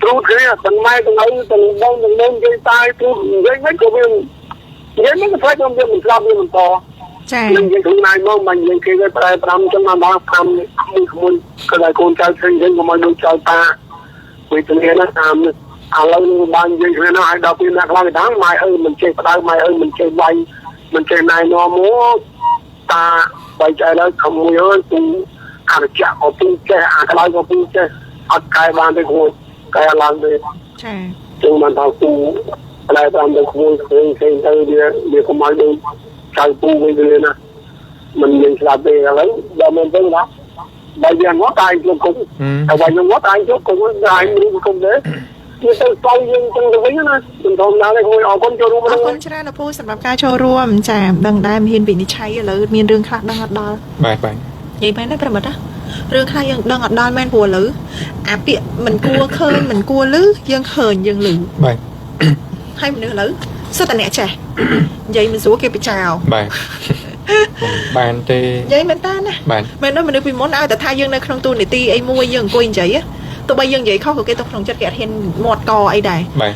ទ្រូតគ្នាទាំងម៉ែទាំងឪទាំងបងទាំងនំគេតាយទ្រូតនិយាយមិនក៏វានិយាយមិនក៏ផ្លេចខ្ញុំវាមិនស្លាប់វាមិនត ចា នឹងនិយាយខ្លួនឯងមកមិននិយាយគេទៅប្រែ5ចឹងបានដល់5ក្មួយក្មួយក៏ដល់កូនចៅផ្សេងផ្សេងក៏មកដូចចៅតាវេទនាណាតាមឥឡូវនឹងបាននិយាយគ្នាណាឲ្យដល់ពេលអ្នកខ្លះគេថាម៉ែឪមិនចេះផ្ដៅម៉ែឪមិនចេះវាយមិនចេះណែនាំមកតាបីចែឡើយក្មួយអើយពូអរិយក៏ពូចេះអាក្លៅក៏ពូចេះអត់កែបានទេក្មួយកែអត់ឡើងទេ ចា ចឹងបានថាពូផ្លែតាមទៅក្មួយផ្សេងផ្សេងទៅវាវាកុំឲ្យដូចចៅពូវិញទៅណាមិនមានស្លាប់ទេឥឡូវដល់មែនទៅណាបើយ៉ាងមកតែជួបគុំតែបើខ្ញុំមកតែជួបគុំតែមានគុំទេវាទៅស្វែងយើងចឹងទៅវិញណាមិនធម្មតាទេក្មួយអរគុណចូលរួម អរគុណច្រើនណាពូសម្រាប់ការចូលរួមចាដឹងដែរមិនហ៊ានវិនិច្ឆ័យឥឡូវមានរឿងខ្លះដឹងអត់ដល់ បាទបាទ និយាយមែនទេប្រិមិត្តណារឿងខ្លះយើងដឹងអត់ដល់មែនព្រោះឥឡូវអាពាក្យមិនគួរឃើញមិនគួរឮយើងឃើញយើងឮ បាទ ហើយមនុស្សឥឡូវសិតតែអ្នកចេះនិយាយមិនស្រួលគេបចោ បាទបានទេ និយាយមែនតាណា បាទ មែនទេមនុស្សពីមុនឲ្យតែថាយើងនៅក្នុងទូនីតិអីមួយយើងអង្គុយនិយាយទោះបីយើងនិយាយខុសក៏គេទៅក្នុងចិត្តគេអត់ហ៊ានមាត់កអីដែរ បាទ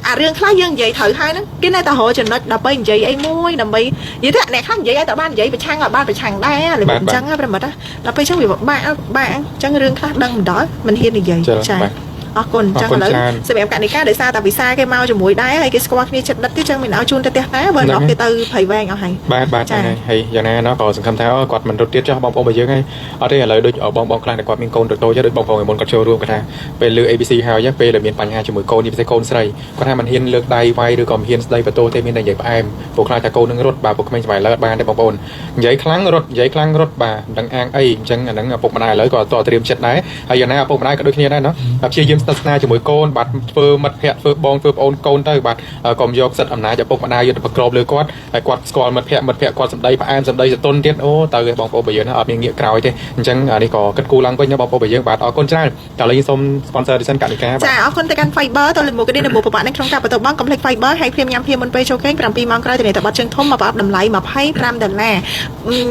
អារឿងខ្លះយើងនិយាយត្រូវហើយហ្នឹងគេនៅតែរកចំណុចដើម្បីនិយាយអីមួយដើម្បីនិយាយថាអ្នកខ្លះនិយាយឲ្យតែបាននិយាយប្រឆាំងឲ្យបានប្រឆាំងដែររបៀបអញ្ចឹងណាប្រិមិត្តណាដល់ពេលអញ្ចឹងវាពិបាកពិបាកអញ្ចឹងរឿងខ្លះដឹងមិនដល់មិនហ៊ាននិយាយ ចាបាទ អរគុណអញ្ចឹង អរគុ ឥឡូវ ណច្រើន សម្រាប់កណិកាដោយសារតែវិសាគេមកជាមួយដែរហើយគេស្គាល់គ្នាចិត្តដិតទៀតអញ្ចឹងមិនឲ្យជូនទៅផ្ទះតែបើ ហ្នឹង ដល់គេទៅព្រៃវែងអស់ហើយ បាទបាទ ចា ហ្នឹងហើយហើយយ៉ាងណាណោះក៏សង្ឃឹមថាអូគាត់មិនរត់ទៀតចុះបងប្អូនរបស់យើងហើយអត់ទេឥឡូវដូចបងបងខ្លះដែលគាត់មានកូនតូចៗដូចបងប្អូនឯមុនគាត់ចូលរួមគាត់ថាពេលលើ ABC ហើយពេលដែលមានបញ្ហាជាមួយកូននេះពិសេសកូនស្រីគាត់ថាមិនហ៊ានលើកដៃវាយឬក៏មិនហ៊ានស្ដីបន្ទោសទេមានតែនិយាយផ្អែមពួកខ្លះថាកូននឹងរត់បាទពួកក្មេងសម័យឥឡូវអត់បានទេបងប្អូននិយាយខ្លាំងរត់និយាយខ្លាំងរត់បាទមិនដឹងអាងអីអញ្ចឹងអាហ្នឹងឪពុកម្ដាយឥឡូវក៏តត្រៀមចិត្តដែរហើយយ៉ាងណាឪពុកម្ដាយក៏ដូចគ្នាដែរណោះព្យាយាមស្និទ្ធស្នាលជាមួយកូនបាទធ្វើមិត្តភក្តិធ្វើបងធ្វើប្អូនកូនទៅបាទកុំយកសិទ្ធិអំណាចឪពុកម្ដាយយកទៅប្រក្របលើគាត់ហើយគាត់ស្គាល់មិត្តភក្តិមិត្តភក្តិគាត់សម្ដីផ្អែមសម្ដីសតុនទៀតអូទៅឯងបងប្អូនបើយើងណាអត់មានងាកក្រោយទេអញ្ចឹងអានេះក៏គិតគូរឡើងវិញណាបងប្អូនបើយើងបាទអរគុណច្រើនតើឥឡូវយើងសូម sponsor ดิฉันកនិកាបាទ ចាអរគុណទៅកាន់ Fiber ទៅលើមុខនេះនៅមុខប្របាក់នៅក្នុងការបន្ទប់បង Complex Fiber ហើយភ្លាមញ៉ាំភ្លាមមុនពេលចូលគេង7ម៉ោងក្រោយទៅនេះតបត់ជើងធំមកប្រអប់តម្លៃ25ដុល្លារ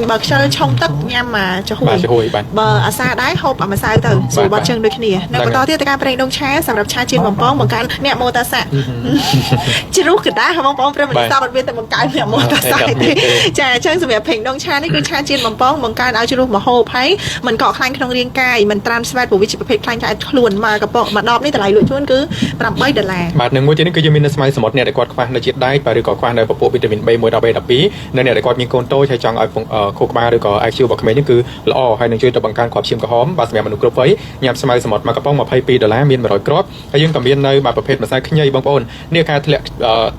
បើខ្ជិលឆុងទឹកញ៉ាំអាចំហួ បាទ យ ចំហួយបាទ បើអាសាដែរហូបអាម្សៅទៅស្រួលបត់ជើងដូចគ្នានៅបន្តទៀតទៅការប្រេងដងឆាសម្រាប់ឆាជាតិបំពងបង្កើនអ្នកមោតាសៈជ្រុះកដាបងប្អូនប្រិមត្តសពអត់មានតែបង្កើនអ្នកមោតាសៈទេចាអញ្ចឹងសម្រាប់ប្រេងដងឆានេះគឺឆាជាតិបំពងបង្កើនឲ្យជ្រុះមហូបហើយមិនកកខ្លាញ់ក្នុងរាងកាយមិនត្រាំស្វែតព្រោះវាជាប្រភេទខ្លាញ់ឆ្អែតខ្លួនមកកប៉ុកមួយដបនេះតម្លៃលក់ជូនគឺ8ដុល្លារ បាទនឹងមួយទៀតនេះគឺយើងមាននៅស្មៅសមុទ្រអ្នកដែលគាត់ខ្វះនៅជាតិដែកបាទឬក៏ខ្វះនៅពពួកវីតាមីន B1 ដល់ B12 និងអ្នកដែលគាត់មានកូនតូចហើយចង់ឲ្យខួរក្បាលឬក៏ IQ របស់ក្មេងនេះគឺល្អហើយនឹងជួយទៅបង្កើនគ្រាប់ឈាមក្រហមបាទសម្រាប់មនុស្សគ្រប់វ័យញ៉ាំស្មៅសមុទ្រមួយកំប៉ុង22ដុល្លារ មាន100គ្រាប់ហើយយើងក៏មាននៅបាទប្រភេទម្សៅខ្ញីបងប្អូននេះខែធ្លាក់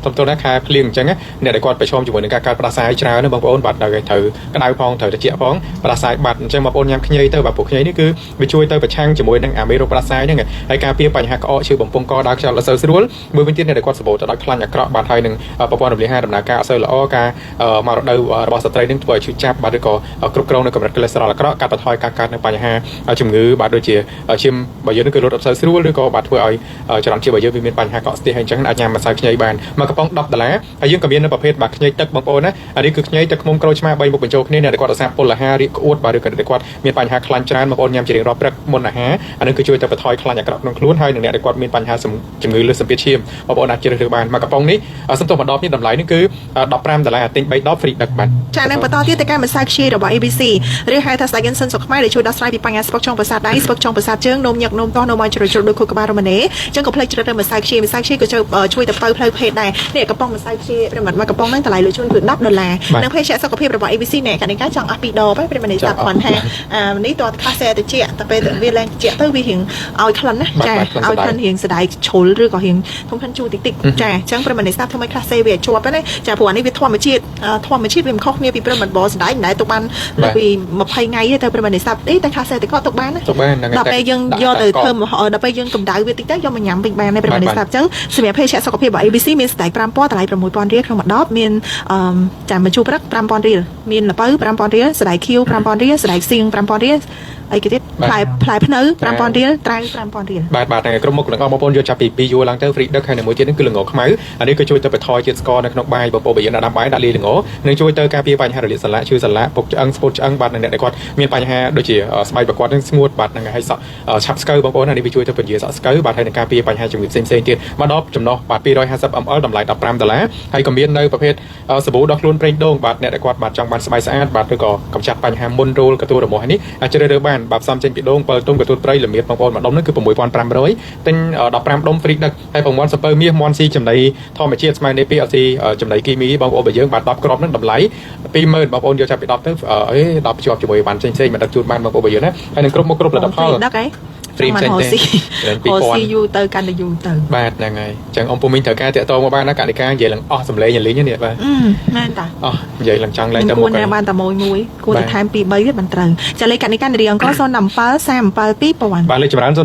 ត្រឹមត្រូវណាខែភ្លៀងអញ្ចឹងអ្នកដែលគាត់ប្រឈមជាមួយនឹងការកើតផ្ដាសាយច្រើនណាបងប្អូនបាទត្រូវត្រូវក្តៅផងត្រូវត្រជាក់ផងផ្ដាសាយបាត់អញ្ចឹងបងប្អូនញ៉ាំខ្ញីទៅបាទព្រោះខ្ញីនេះគឺវាជួយទៅប្រឆាំងជាមួយនឹងអាមេរោគផ្ដាសាយហ្នឹងហើយការពារបញ្ហាក្អកឈឺបំពង់កដើរខ្យល់អត់សូវស្រួលមួយវិញទៀតអ្នកដែលគាត់សម្បូរទៅដោយខ្លាញ់អាក្រក់បាទហើយនឹងប្រព័ន្ធរំលាយអាហារដំណើរការអត់សូវល្អការមករដូវរបស់ស្ត្រីនឹងធ្វើឲ្យឈឺចាប់បាទឬក៏គ្រប់គ្រងនៅកម្រិតកូលេស្តេរ៉ុលអាក្រក់កាត់បន្ថយការកើតនៅបញ្ហាជំងឺបាទដូចជាឈាមបើយើងនឹងគឺលត់អត់សូវស្រួលឬក៏បាទធ្វើឲ្យចរន្តឈាមរបស់យើងវាមានបញ្ហាកកស្ទះហើយអញ្ចឹងអាចញ៉ាំម្សៅខ្ញីបានមួយកំប៉ុង10ដុល្លារហើយយើងក៏មាននៅប្រភេទបាទខ្ញីទឹកបងប្អូនណាអានេះគឺខ្ញីទឹកឃ្មុំក្រូចឆ្មា3មុខបញ្ចូលគ្នាអ្នកដែលគាត់រសាពុលអាហាររាកក្អួតបាទឬក៏អ្នកគាត់មានបញ្ហាខ្លាញ់ច្រើនបងប្អូនញ៉ាំជារៀងរាល់ព្រឹកមុនអាហារអានេះគឺជួយទៅបន្ថយខ្លាញ់អាក្រក់ក្នុងខ្លួនហើយនឹងអ្នកដែលគាត់មានបញ្ហាជំងឺលើសសម្ពាធឈាមបងប្អូនអាចជ្រើសរើសបានមួយកំប៉ុងនេះសំទោសម្ដងនេះតម្លៃនេះគឺ15ដុល្លារទិញ3ដប free ដឹកបាទ ចានឹងបន្តទៀតទៅការម្សៅខ្ជាយរបស់ ABC ឬហៅថាស្បែកយិនសិនស្រុកខ្មែរដែលជួយដោះស្រាយពីបញ្ហាស្ពឹកចុងប្រសាទដៃស្ពឹកចុងប្រសាទជើងនោមញឹកនោមទាស់នោមឲ្យជ្រុលជ្រុលដូចខួរក្បាលរមណេអញ្ចឹងកុំភ្លេចជ្រើសរើសម្សៅខ្ជាយម្សៅខ្ជាយក៏ជួយទៅបើផ្លូវភេទដែរនេះកំប៉ុងម្សៅខ្ជាយប្រិមត្តមួយកំប៉ុងហ្នឹងតម្លៃលក់ជូនគឺ10ដុល្លារនិងភេសជ្ជៈសុខភាពរបស់ ABC នេះកណ្ដាលចង់អស់2ដបហើយប្រិមត្តនេះស្ដាប់គ្រាន់ថាអានេះតើខ្លះសែតិចតែពេលវាឡើងតិចទៅវារៀងឲ្យក្លិនណាចាឲ្យក្លិនរៀងសណ្ដែកជ្រុលឬក៏រៀងធំក្លិនជូរតិចតិចចាអញ្ចឹងប្រិមត្តនេះស្ដាប់ធ្វើម៉េចខ្លះសេវាឲ្យជាប់ណាចាព្រោះអានេះវាធម្មជាតិធម្មជាតិវាមិនខុសគ្នាពីប្រិមត្តបសណ្ដែកមិនដែលទុកបានលើសពី20ថ្ងៃទេទៅប្រិមត្តនេះស្ដាប់អីតែខ្លះសេតែក៏ទុកបានណា ទុកបានហ្នឹង ដល់ពេលយើងយកទៅធ្វើដល់ពេលយើងកម្ដៅវាតិចទៅយកមកញ៉ាំវិញបានដែរប្រិមត្តនេះស្ដាប់អញ្ចឹងសម្រាប់ភេសជ្ជៈសុខភាពរបស់ ABC មានសណ្ដែក5ពណ៌តម្លៃ6000រៀលក្នុងមួយដបមានអឺចាំបញ្ជូរព្រឹក5000រៀលមានល្ពៅ5000រៀលសណ្ដែកខៀវ5000រៀលសណ្ដែកសៀង5000រៀលអីគេទៀតផ្លែផ្លែភ្នៅ5000រៀលត្រាវ5000រៀល បាទបាទហ្នឹងក្រុមមុខទាំងអស់បងប្អូនយកចាប់ពី2យួរឡើងទៅ free ដឹកហើយនៅមួយទៀតហ្នឹងគឺល្ងខ្មៅអានេះគឺជួយទៅបន្ថយជាតិស្ករនៅក្នុងបាយបងប្អូនបើយើងដាក់ដាំបាយដាក់លាយល្ងនឹងជួយទៅការពារបញ្ហារលាកសន្លាក់ឈឺសន្លាក់ពុកឆ្អឹងស្ពុតឆ្អឹងបាទអ្នកដែលគាត់មានបញ្ហាដូចជាស្បែកប្រកួតនឹងស្ងួតបាទហ្នឹងហើយសក់ឆាប់ស្កូវបងប្អូនអានេះវាជួយទៅពន្យាសក់ស្កូវបាទហើយនឹងការពារបញ្ហាជំងឺផ្សេងៗទៀតមកដល់ចំណុះបាទ250 ml តម្លៃ15ដុល្លារហើយក៏មាននៅប្រភេទសាប៊ូដោះខ្លួនប្រេងដូងបាទអ្នកដែលគាត់បាទចង់បានស្បែកស្អាតបាទឬក៏កម្ចាត់បញ្ហាមុនរោលកទួលរមាស់នេះអាចជ្រើសរើសបានបាទផ្សំចេញពីដូង7ទុំកទួលព្រៃល្មៀតបងប្អូនមួយដុំនេះគឺ6500ទិញ15ដុំ free ដឹកហើយប្រមាណសំពៅមាសមន់ស៊ីចំណីធម្មជាតិស្មើនេះពីអត់ស៊ីចំណីគីមីបងប្អូនបើយើងបាទ10គ្រាប់ហ្នឹងតម្លៃ20000បងប្អូនយកចាប់ពី10ទៅអេ10ជាប់ជាមួយបានផ្សេងៗមិនដឹកជូនបានបងប្អូនបើយើងណាហើយនឹងគ្រប់មុខគ្រប់ផលិតផល ដឹកអី free ផ្សេងទេ រស់ស៊ីយូរទៅកាន់តែយូរទៅ បាទហ្នឹងហើយអញ្ចឹងអង្គពូមីងត្រូវការតាក់ទងមកបានណាកណិកានិយាយឡើងអស់សំឡេងលីងនេះបាទ មែនតា អស់និយាយឡើងចង់ឡើងទៅ គួ មុខ រណាបានតែមួយមួយគួរតែថែម2 3ទៀតបានត្រូវចាលេខកណិកានារីអង្គ017 37 2000 បាទលេខចម្រើន011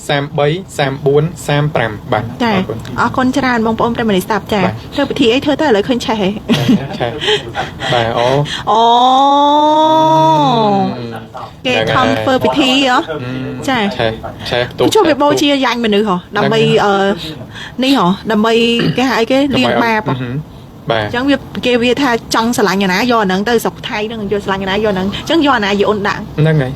33 34 35បាទ ចាអរគុណច្រើនបងប្អូនប្រិយមិត្តស្ដាប់ចាធ្វើពិធីអីធ្វើទៅឥឡូវឃើញឆេះហ៎ ឆេះបាទអូ អូគេខំធ្វើពិធីហ៎ចា ឆេះឆេះទូ ជួយវាបូជាយ៉ាញ់មនុស្សហ៎ដើម្បីអឺនេះហ៎ដើម្បីគេហៅអីគេលាងបាប បាទ អញ្ចឹងវាគេវាថាចង់ស្រឡាញ់អាណាយកអាហ្នឹងទៅស្រុកថៃហ្នឹងយកស្រឡាញ់អាណាយកអាហ្នឹងអញ្ចឹងយកអាណាយអូនដាក់ ហ្នឹងហើយ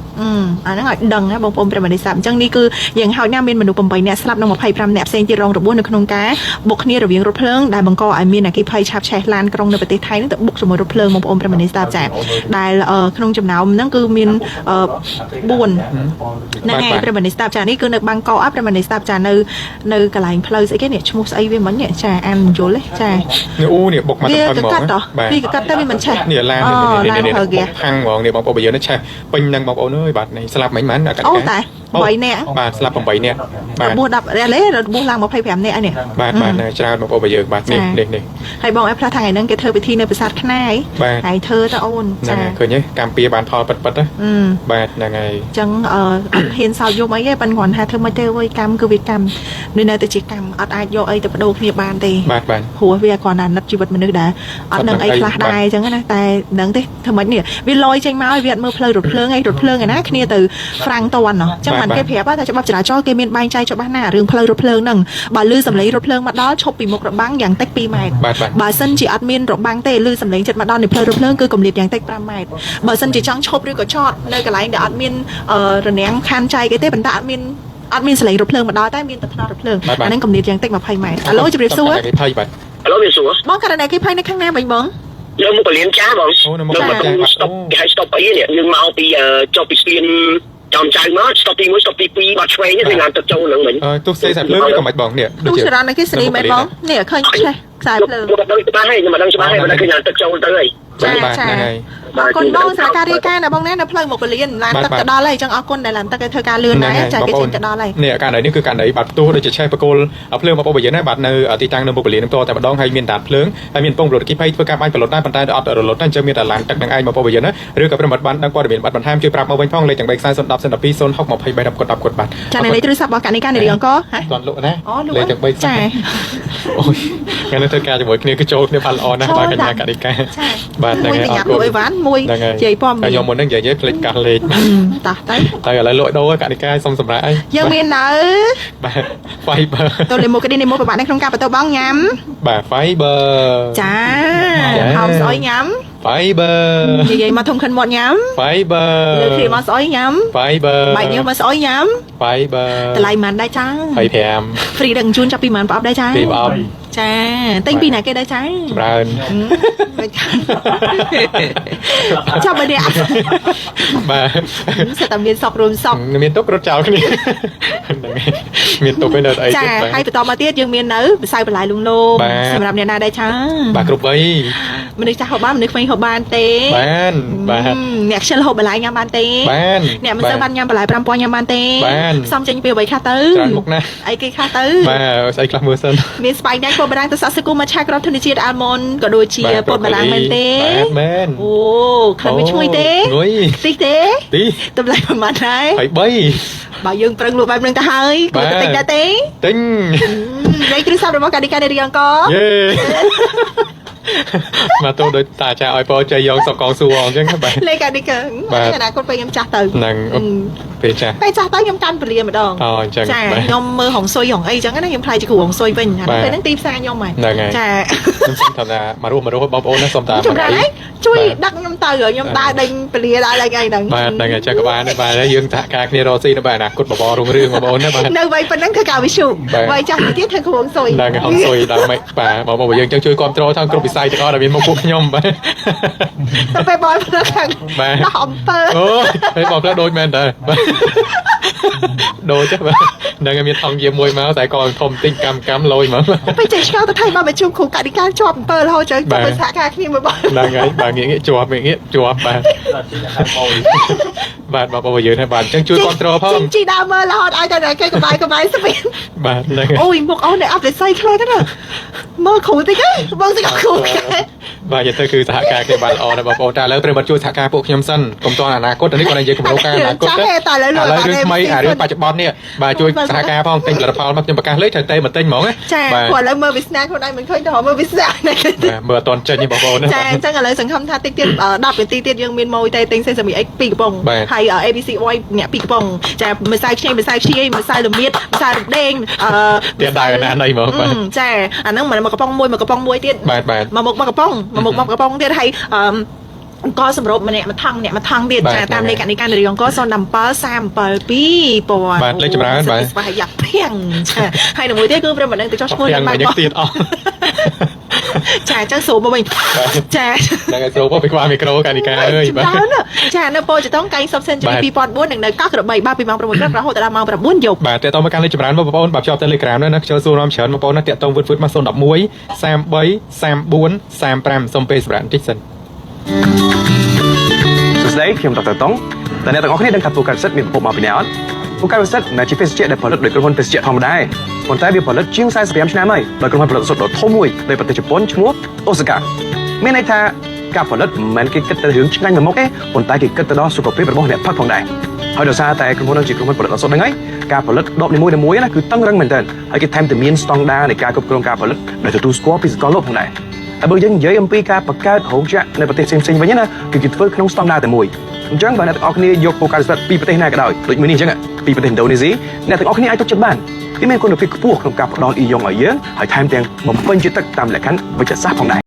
អាហ្នឹងឲ្យដឹងណាបងប្អូនប្រិយមិត្តនេះស្ដាប់អញ្ចឹងនេះគឺយ៉ាងហោចណាស់មានមនុស្ស8នាក់ស្លាប់និង25នាក់ផ្សេងទៀតរងរបួសនៅក្នុងការបុកគ្នារវាងរថភ្លើងដែលបង្កឲ្យមានអគ្គិភ័យឆាបឆេះឡានក្រុងនៅប្រទេសថៃហ្នឹងទៅបុកជាមួយរថភ្លើងបងប្អូនប្រិយមិត្តនេះស្ដាប់ចាដែលក្នុងចំណោមហ្នឹងគឺមាន4ហ្នឹងហើយប្រិយមិត្តនេះស្ដាប់ចានេះគឺនៅបាងកកប្រិយមិត្តនេះស្ដាប់ចានៅនៅកន្លែងផ្លូវស្អីគេនេះឈ្មោះស្អីវាមិញនេះចាអានមិនយល់ទេចា នេះអូនេះបុកមក វា ទៅ កកាត់ ហ្មង តវាកកាត់តែវាមិនឆេះ នេះឡាននេះនេះនេះផាំងហ្មងនេះបងប្អូនបើយើងនេះឆេះពេញនឹងបងប្អូនអើយបាទនេះស្លាប់មិញមែនអាកា អូតែ8នាក់ បាទស្លាប់8នាក់បាទ របួស10លេរបួសឡើង25នាក់នេះ បាទបាទច្រើនបងប្អូនបើយើងបាទនេះនេះនេះ ហើយបងឲ្យផ្លាស់ថ្ងៃហ្នឹងគេធ្វើពិធីនៅប្រាសាទខ្នាយ បាទ ហើយធ្វើទៅអូន ហ្នឹង ចា ហើយឃើញទេកម្ពុជាបានផលពិតពិតណា អឺ បាទហ្នឹងហើយ អញ្ចឹងអឺអត់ហ៊ានសោតយំអីទេប៉ិនគ្រាន់ថាធ្វើមិនទេវើយកម្មគឺវាកម្មនេះនៅតែជាកម្មអត់អាចយកអីទៅបដូរគ្នាបានទេ បាទបាទ ព្រោះវាគ្រាន់តែអាណិតជីវិតមនុស្សដែរអត់ដឹងអីខ្លះដែរអញ្ចឹងណាតែដឹងទេធ្វើម៉េចនេះវាលយចេញមកឲ្យវាអត់មើលផ្លូវរថភ្លើងអីរថភ្លើងឯណាគ្នាទៅហ្វ្រាំងតន់ណោះអញ្ចឹងបានគេប្រាប់ថាច្បាប់ចរាចរណ៍គេមានបែងចែកច្បាស់ណាស់រឿងផ្លូវរថភ្លើងហ្នឹងបើលឺសំឡេងរថភ្លើងមកដល់ឈប់ពីមុខរបាំងយ៉ាងតិច2ម៉ែត្រ បាទបាទ បើសិនជាអត់មានរបាំងទេឬសំឡេងចិត្តមកដល់នៃផ្លូវរថភ្លើងគឺកម្រិតយ៉ាងតិច5ម៉ែត្របើសិនជាចង់ឈប់ឬក៏ចតនៅកន្លែងដែលអត់មានរនាំងខានចែកអីទេប៉ុន្តែអត់មានសំឡេងរថភ្លើងមកដល់តែមានតែថ្នល់រថភ្លើងអាហ្នឹងកម្រិតយ៉ាងតិច20ម៉ែត្រអាឡូជម្រាបសួរ គេភ័យបាទ ឥឡូវវាសួរ បងករណីគេភ័យនៅខាងណាវិញបង នៅមុខពលានចាស់បង អូនៅមុខ នៅ ចាស់បាទ ស្តុបគេហៅស្តុបអីនេះយើងមកពីចុះពីស្ពានចំចៅមកស្តុបទី1ស្តុបទី2បាត់ឆ្វេងនេះឡានទឹកចូលហ្នឹងមិញ អឺទោះសេខ្សែភ្លើងឬក៏មិនបងនេះ ទូចរន្តគេស្នីមែនបងនេះឃើញឆេះខ្សែភ្លើង ខ្ញុំអត់ដឹងច្បាស់ទេខ្ញុំអត់ដឹងច្បាស់ទេបើឃើញឡានទឹកចូលទៅហើយ បាទបាទហ្នឹងហើយ អរគុណបងសម្រាប់ការរាយការណ៍ណាបងណានៅផ្លូវមកពលានឡានទឹកទៅដល់ហើយអញ្ចឹងអរគុណដែលឡានទឹកគេធ្វើការលឿនដែរចាគេចេញទៅដល់ហើយ នេះករណីនេះគឺករណីបាត់ផ្ទុះដូចជាឆេះបកគលភ្លើងបងប្អូនបើយើងណាបាទនៅទីតាំងនៅមុខពលាននឹងតតែម្ដងហើយមានតាតភ្លើងហើយមានពងរត់គីភ័យធ្វើការបាញ់ប្រលត់ដែរប៉ុន្តែអត់រលត់ទេអញ្ចឹងមានតែឡានទឹកនឹងឯងបងប្អូនបើយើងណាឬក៏ប្រិមត្តបានដឹងព័ត៌មានបាត់បន្ថែមជួយប្រាប់មកវិញផងលេខទាំង3ខ្សែ010 012 06 23 10កด10កดបាទ ចានៅលេខទូរស័ព្ទរបស់កណិកានារីអង្គហ៎ តន់លក់ណា អូលក់ លេខទាំង3ខ្សែ ចា អូយថ្ងៃនេះធ្វើការជាមួយគ្នាគឺចូលគ្នាបានល្អណាស់បាទកញ្ញាកណិកា ចា បាទហ្នឹង មួយ ហើយអរគុណ ទៅញ៉ាំលក់អីវ៉ាន់មួយ ហ្នឹងហើយ និយាយព័ត៌មាន តែយកមុនហ្នឹងនិយាយៗភ្លេចកាសលេខ តោះទៅ តែឥឡូវលក់ដូរកណិកាសុំសម្រាប់អី យើងមាននៅ បាទ Fiber តូលេមកឌីនីមកប្របាក់នៅក្នុងការបន្ទោបងញ៉ាំ បាទ Fiber ចា ចា ហោមស្អុយញ៉ាំ Fiber និយាយមកធំខិនមាត់ញ៉ាំ Fiber លើគ្នាមកស្អុយញ៉ាំ Fiber បែកញើសមកស្អុយញ៉ាំ Fiber តម្លៃប៉ុន្មានដែរចា 25 ហ្វ្រីដឹកជញ្ជូនចាប់ពីប៉ុន្មានប្រអប់ដែរចា ពីប្រអប់ ចាទិញពីណាគេដែរចា ចម្រើន ចាប់បើនេះ បាទ សិតតែមានសក់រួមសក់ មានទុករត់ចោលគ្នាហ្នឹងហើយមានទុកឯនៅអី ចា ទៀតបាទ ហើយបន្តមកទៀតយើងមាននៅម្សៅបន្លែលងលោម បាទ សម្រាប់អ្នកណាដែរចា បាទគ្រប់វ័យ មនុស្សចាស់ហូបបានមនុស្សក្មេងហូបបានទេ បានបាទ អ្នកខ្ជិលហូបបន្លែញ៉ាំបានទេ បាន អ្នកមិនសូវបានញ៉ាំបន្លែ5000ញ៉ាំបានទេ បាន ផ្សំចេញពីអ្វីខ្លះទៅ ច្រើនមុខណាស់ អីគេខ្លះទៅ បាទស្អីខ្លះមើលសិន មានស្បែកដែកពោតបារាំងទៅសក់សកុមឆាក្របធនជាតិអាល់ម៉ុនក៏ដូចជាពោតបារាំងមែនទេ បាទមែន អូក្លិនវាឈ្ងុយទេ ឈ្ងុយ ខ្ទិះទេ ទី តម្លៃប្រហែលដែរ 23 បើយើងប្រឹងលក់បែបហ្នឹងទៅហើយគួរតែទិញដែរទេ ទិញ លេខទូរស័ព្ទរបស់កាឌីកានារីអង្គ យេមកទៅដូចតាចាឲ្យពោជ័យយកសកងសួរអញ្ចឹងបាទ លេខកាឌីកា បាទ អនាគតពេលខ្ញុំចាស់ទៅ ហ្នឹងពេលចាស់ ពេលចាស់ទៅខ្ញុំកាន់ពលាម្ដង អូអញ្ចឹង ចា បាទ ខ្ញុំមើលហុងស៊ុយហុងអីអញ្ចឹងណាខ្ញុំខ្លាយជាគ្រូហុងស៊ុយវិញអា បាទ ពេលហ្នឹងទីផ្សារខ្ញុំហើយ ហ្នឹងហើយ ចា ខ្ញុំសុំថាមករស់មករស់បងប្អូនណាសុំតាម ចម្រើនឯងជួយដឹកខ្ញុំទៅខ្ញុំដើរដេញពលាដើរឡើងអីហ្នឹង បាទហ្នឹងហើយចាក៏បានដែរបាទយើងសហការគ្នារកស៊ីនៅបាទអនាគតបបររុងរឿងបងប្អូនណាបាទ នៅវ័យប៉ុណ្ណឹងធ្វើការវិទ្យុ បាទ វ័យចាស់ទៅទៀតធ្វើគ្រូហុងស៊ុយ ហ្នឹងហើយហងស៊ុយដល់ម៉េចបាទបងប្អូនយើងចឹងជួយគ្រប់គ្រងทั้ងគ្រប់វិស័យទាំងអស់ដែលមានមកពួកខ្ញុំបាទ ទៅពេលបងផ្លូវខាង បាទ ដោះអំពើ អូហើយបងផ្លែដូចមែនតើបាទដូចទេបាទហ្នឹងហើយមានថងយាមួយមកតែក៏ធំតិចកម្មកម្មលយហ្មង ពេលចេះឆ្ងល់ទៅថៃមកមកជួបគ្រូកតិកាជាប់អំពើរហូតចឹង បាទ ទៅសហការគ្នាមួយបង ហ្នឹងហើយបាទងាកងាកជាប់ងាកងាកជាប់បាទបាទបងប្អូនយើងហ្នឹងបាទអញ្ចឹងជួយគ្រប់គ្រងផង ជីជីដើមមើលរហូតឲ្យតែគេកបាយកបាយស្មាន បាទហ្នឹងហើយ អូយមុខអូននៅអត់វិស័យខ្លាំងណាស់មើលគ្រូតិចហ៎បងតិចគ្រូគេ បាទនិយាយទៅគឺសហការគ្នាបានល្អណាស់បងប្អូនតែឥឡូវប្រិមត្តជួយសហការពួកខ្ញុំសិនកុំតន់អនាគតនេះគាត់និយាយគម្រោងការអនាគត ចាស់ទេតែឥឡូវ ឥឡូវរឿងថ្មីអារឿងបច្ចុប្បន្ននេះបាទជួយសហការផងទិញផលិតផលមកខ្ញុំប្រកាសលេខត្រូវតែមកទិញហ្មងណា ចា បាទ ព្រោះឥឡូវមើលវាសនាខ្លួនឯងមិនឃើញទៅរកមើលវាសនាណាគេ បាទមើលអត់តន់ចេញទេបងប្អូនណា ចាអញ្ចឹងឥឡូវសង្ឃឹមថាតិចទៀត10នាទីទៀតយើងមានម៉ួយតែទិញ Sesame X 2កំប៉ុង បាទ ហើយ ABC Oil អ្នក2កំប៉ុងចាម្សៅខ្ញីម្សៅខ្ជាយម្សៅល្មៀតម្សៅរំដេងអឺ ទៀតដៅណាស់ណីហ្មងបាទ ចាអាហ្នឹងមួយកំប៉ុងមួយមួយកំប៉ុងមួយទៀត បាទបាទ មកមុខមកកំប៉ុងមកមុខមកកំប៉ុងទៀតហើយអឺអង្គសម្រូបម្នាក់មួយថង់ម្នាក់មួយថង់ទៀត បាទ ចាតាមលេខកណិកានារីអង្គ017 37 2000 បាទលេខចម្រើនបាទ ស្វាយ៉ាប់ភៀងចាហើយនឹងមួយទៀតគឺប្រិមត្តនឹងទៅចុះឈ្មោះ ទាំង នឹង មកទៀតអស់ ចាអញ្ចឹងស្រួលមកវិញចា ហ្នឹងហើយស្រូបពីក្បាលមីក្រូកានិកាអើយបាទ ច្រើនណាស់ចានៅពោធិ៍ចតុងកែងសុបសេនជូរី បាទ 2004និងនៅកោះក្របីបាទពីម៉ោង6ព្រឹករហូតដល់ម៉ោង9យប់ បាទតេតតមកកាន់លេខចម្រើនបងប្អូនបាទភ្ជាប់ Telegram នោះណាខ្ជិលសួរនាំច្រើនបងប្អូនណាតេតតវឹតវឹតមក011 33 34 35សុំពេលសម្រាប់បន្តិចសិន សួស្តីខ្ញុំដុកទ័រតុងតើអ្នកទាំងអស់គ្នាដឹងថាពូកែពិសិដ្ឋមានប្រភពមកពីណាអត់ពូកែពិសិដ្ឋមិនមែនជាភេសជ្ជៈដែលផលិតដោយក្រុមហ៊ុនភេសជ្ជៈធម្មតាទេប៉ុន្តែវាផលិតជាង45ឆ្នាំហើយដោយក្រុមហ៊ុនផលិតឱសថដ៏ធំមួយនៅប្រទេសជប៉ុនឈ្មោះអូសាកាមានន័យថាការផលិតមិនមែនគេគិតតែរឿងឆ្ងាញ់មួយមុខទេប៉ុន្តែគេគិតទៅដល់សុខភាពរបស់អ្នកផឹកផងដែរហើយដោយសារតែក្រុមហ៊ុននឹងជាក្រុមហ៊ុនផលិតឱសថហ្នឹងហើយការផលិតដបនីមួយៗណាគឺតឹងរឹងមែនទែនហើយគេថែមទាំងមានស្តង់ដារនៃការគ្រប់គ្រងការផលិតដែលទទួលស្គាល់ពីសកលលោកផងដែរ តែបើយើងនិយាយអំពីការបង្កើតរោងចក្រនៅប្រទេសផ្សេងៗវិញណាគឺគេធ្វើក្នុងស្តង់ដារតែមួយអញ្ចឹងបើអ្នកទាំងអស់គ្នាយកពូកែសិទ្ធពីប្រទេសណាក៏ដោយដូចមួយនេះអញ្ចឹងពីប្រទេសឥណ្ឌូនេស៊ីអ្នកទាំងអស់គ្នាអាចទុកចិត្តបានវាមានគុណភាពខ្ពស់ក្នុងការផ្ដល់អ៊ីយ៉ុងឲ្យយើងហើយថែមទាំងបំពេញជាតិទឹកតាមលក្ខខណ្ឌវិទ្យាសាស្ត្រផងដែរ។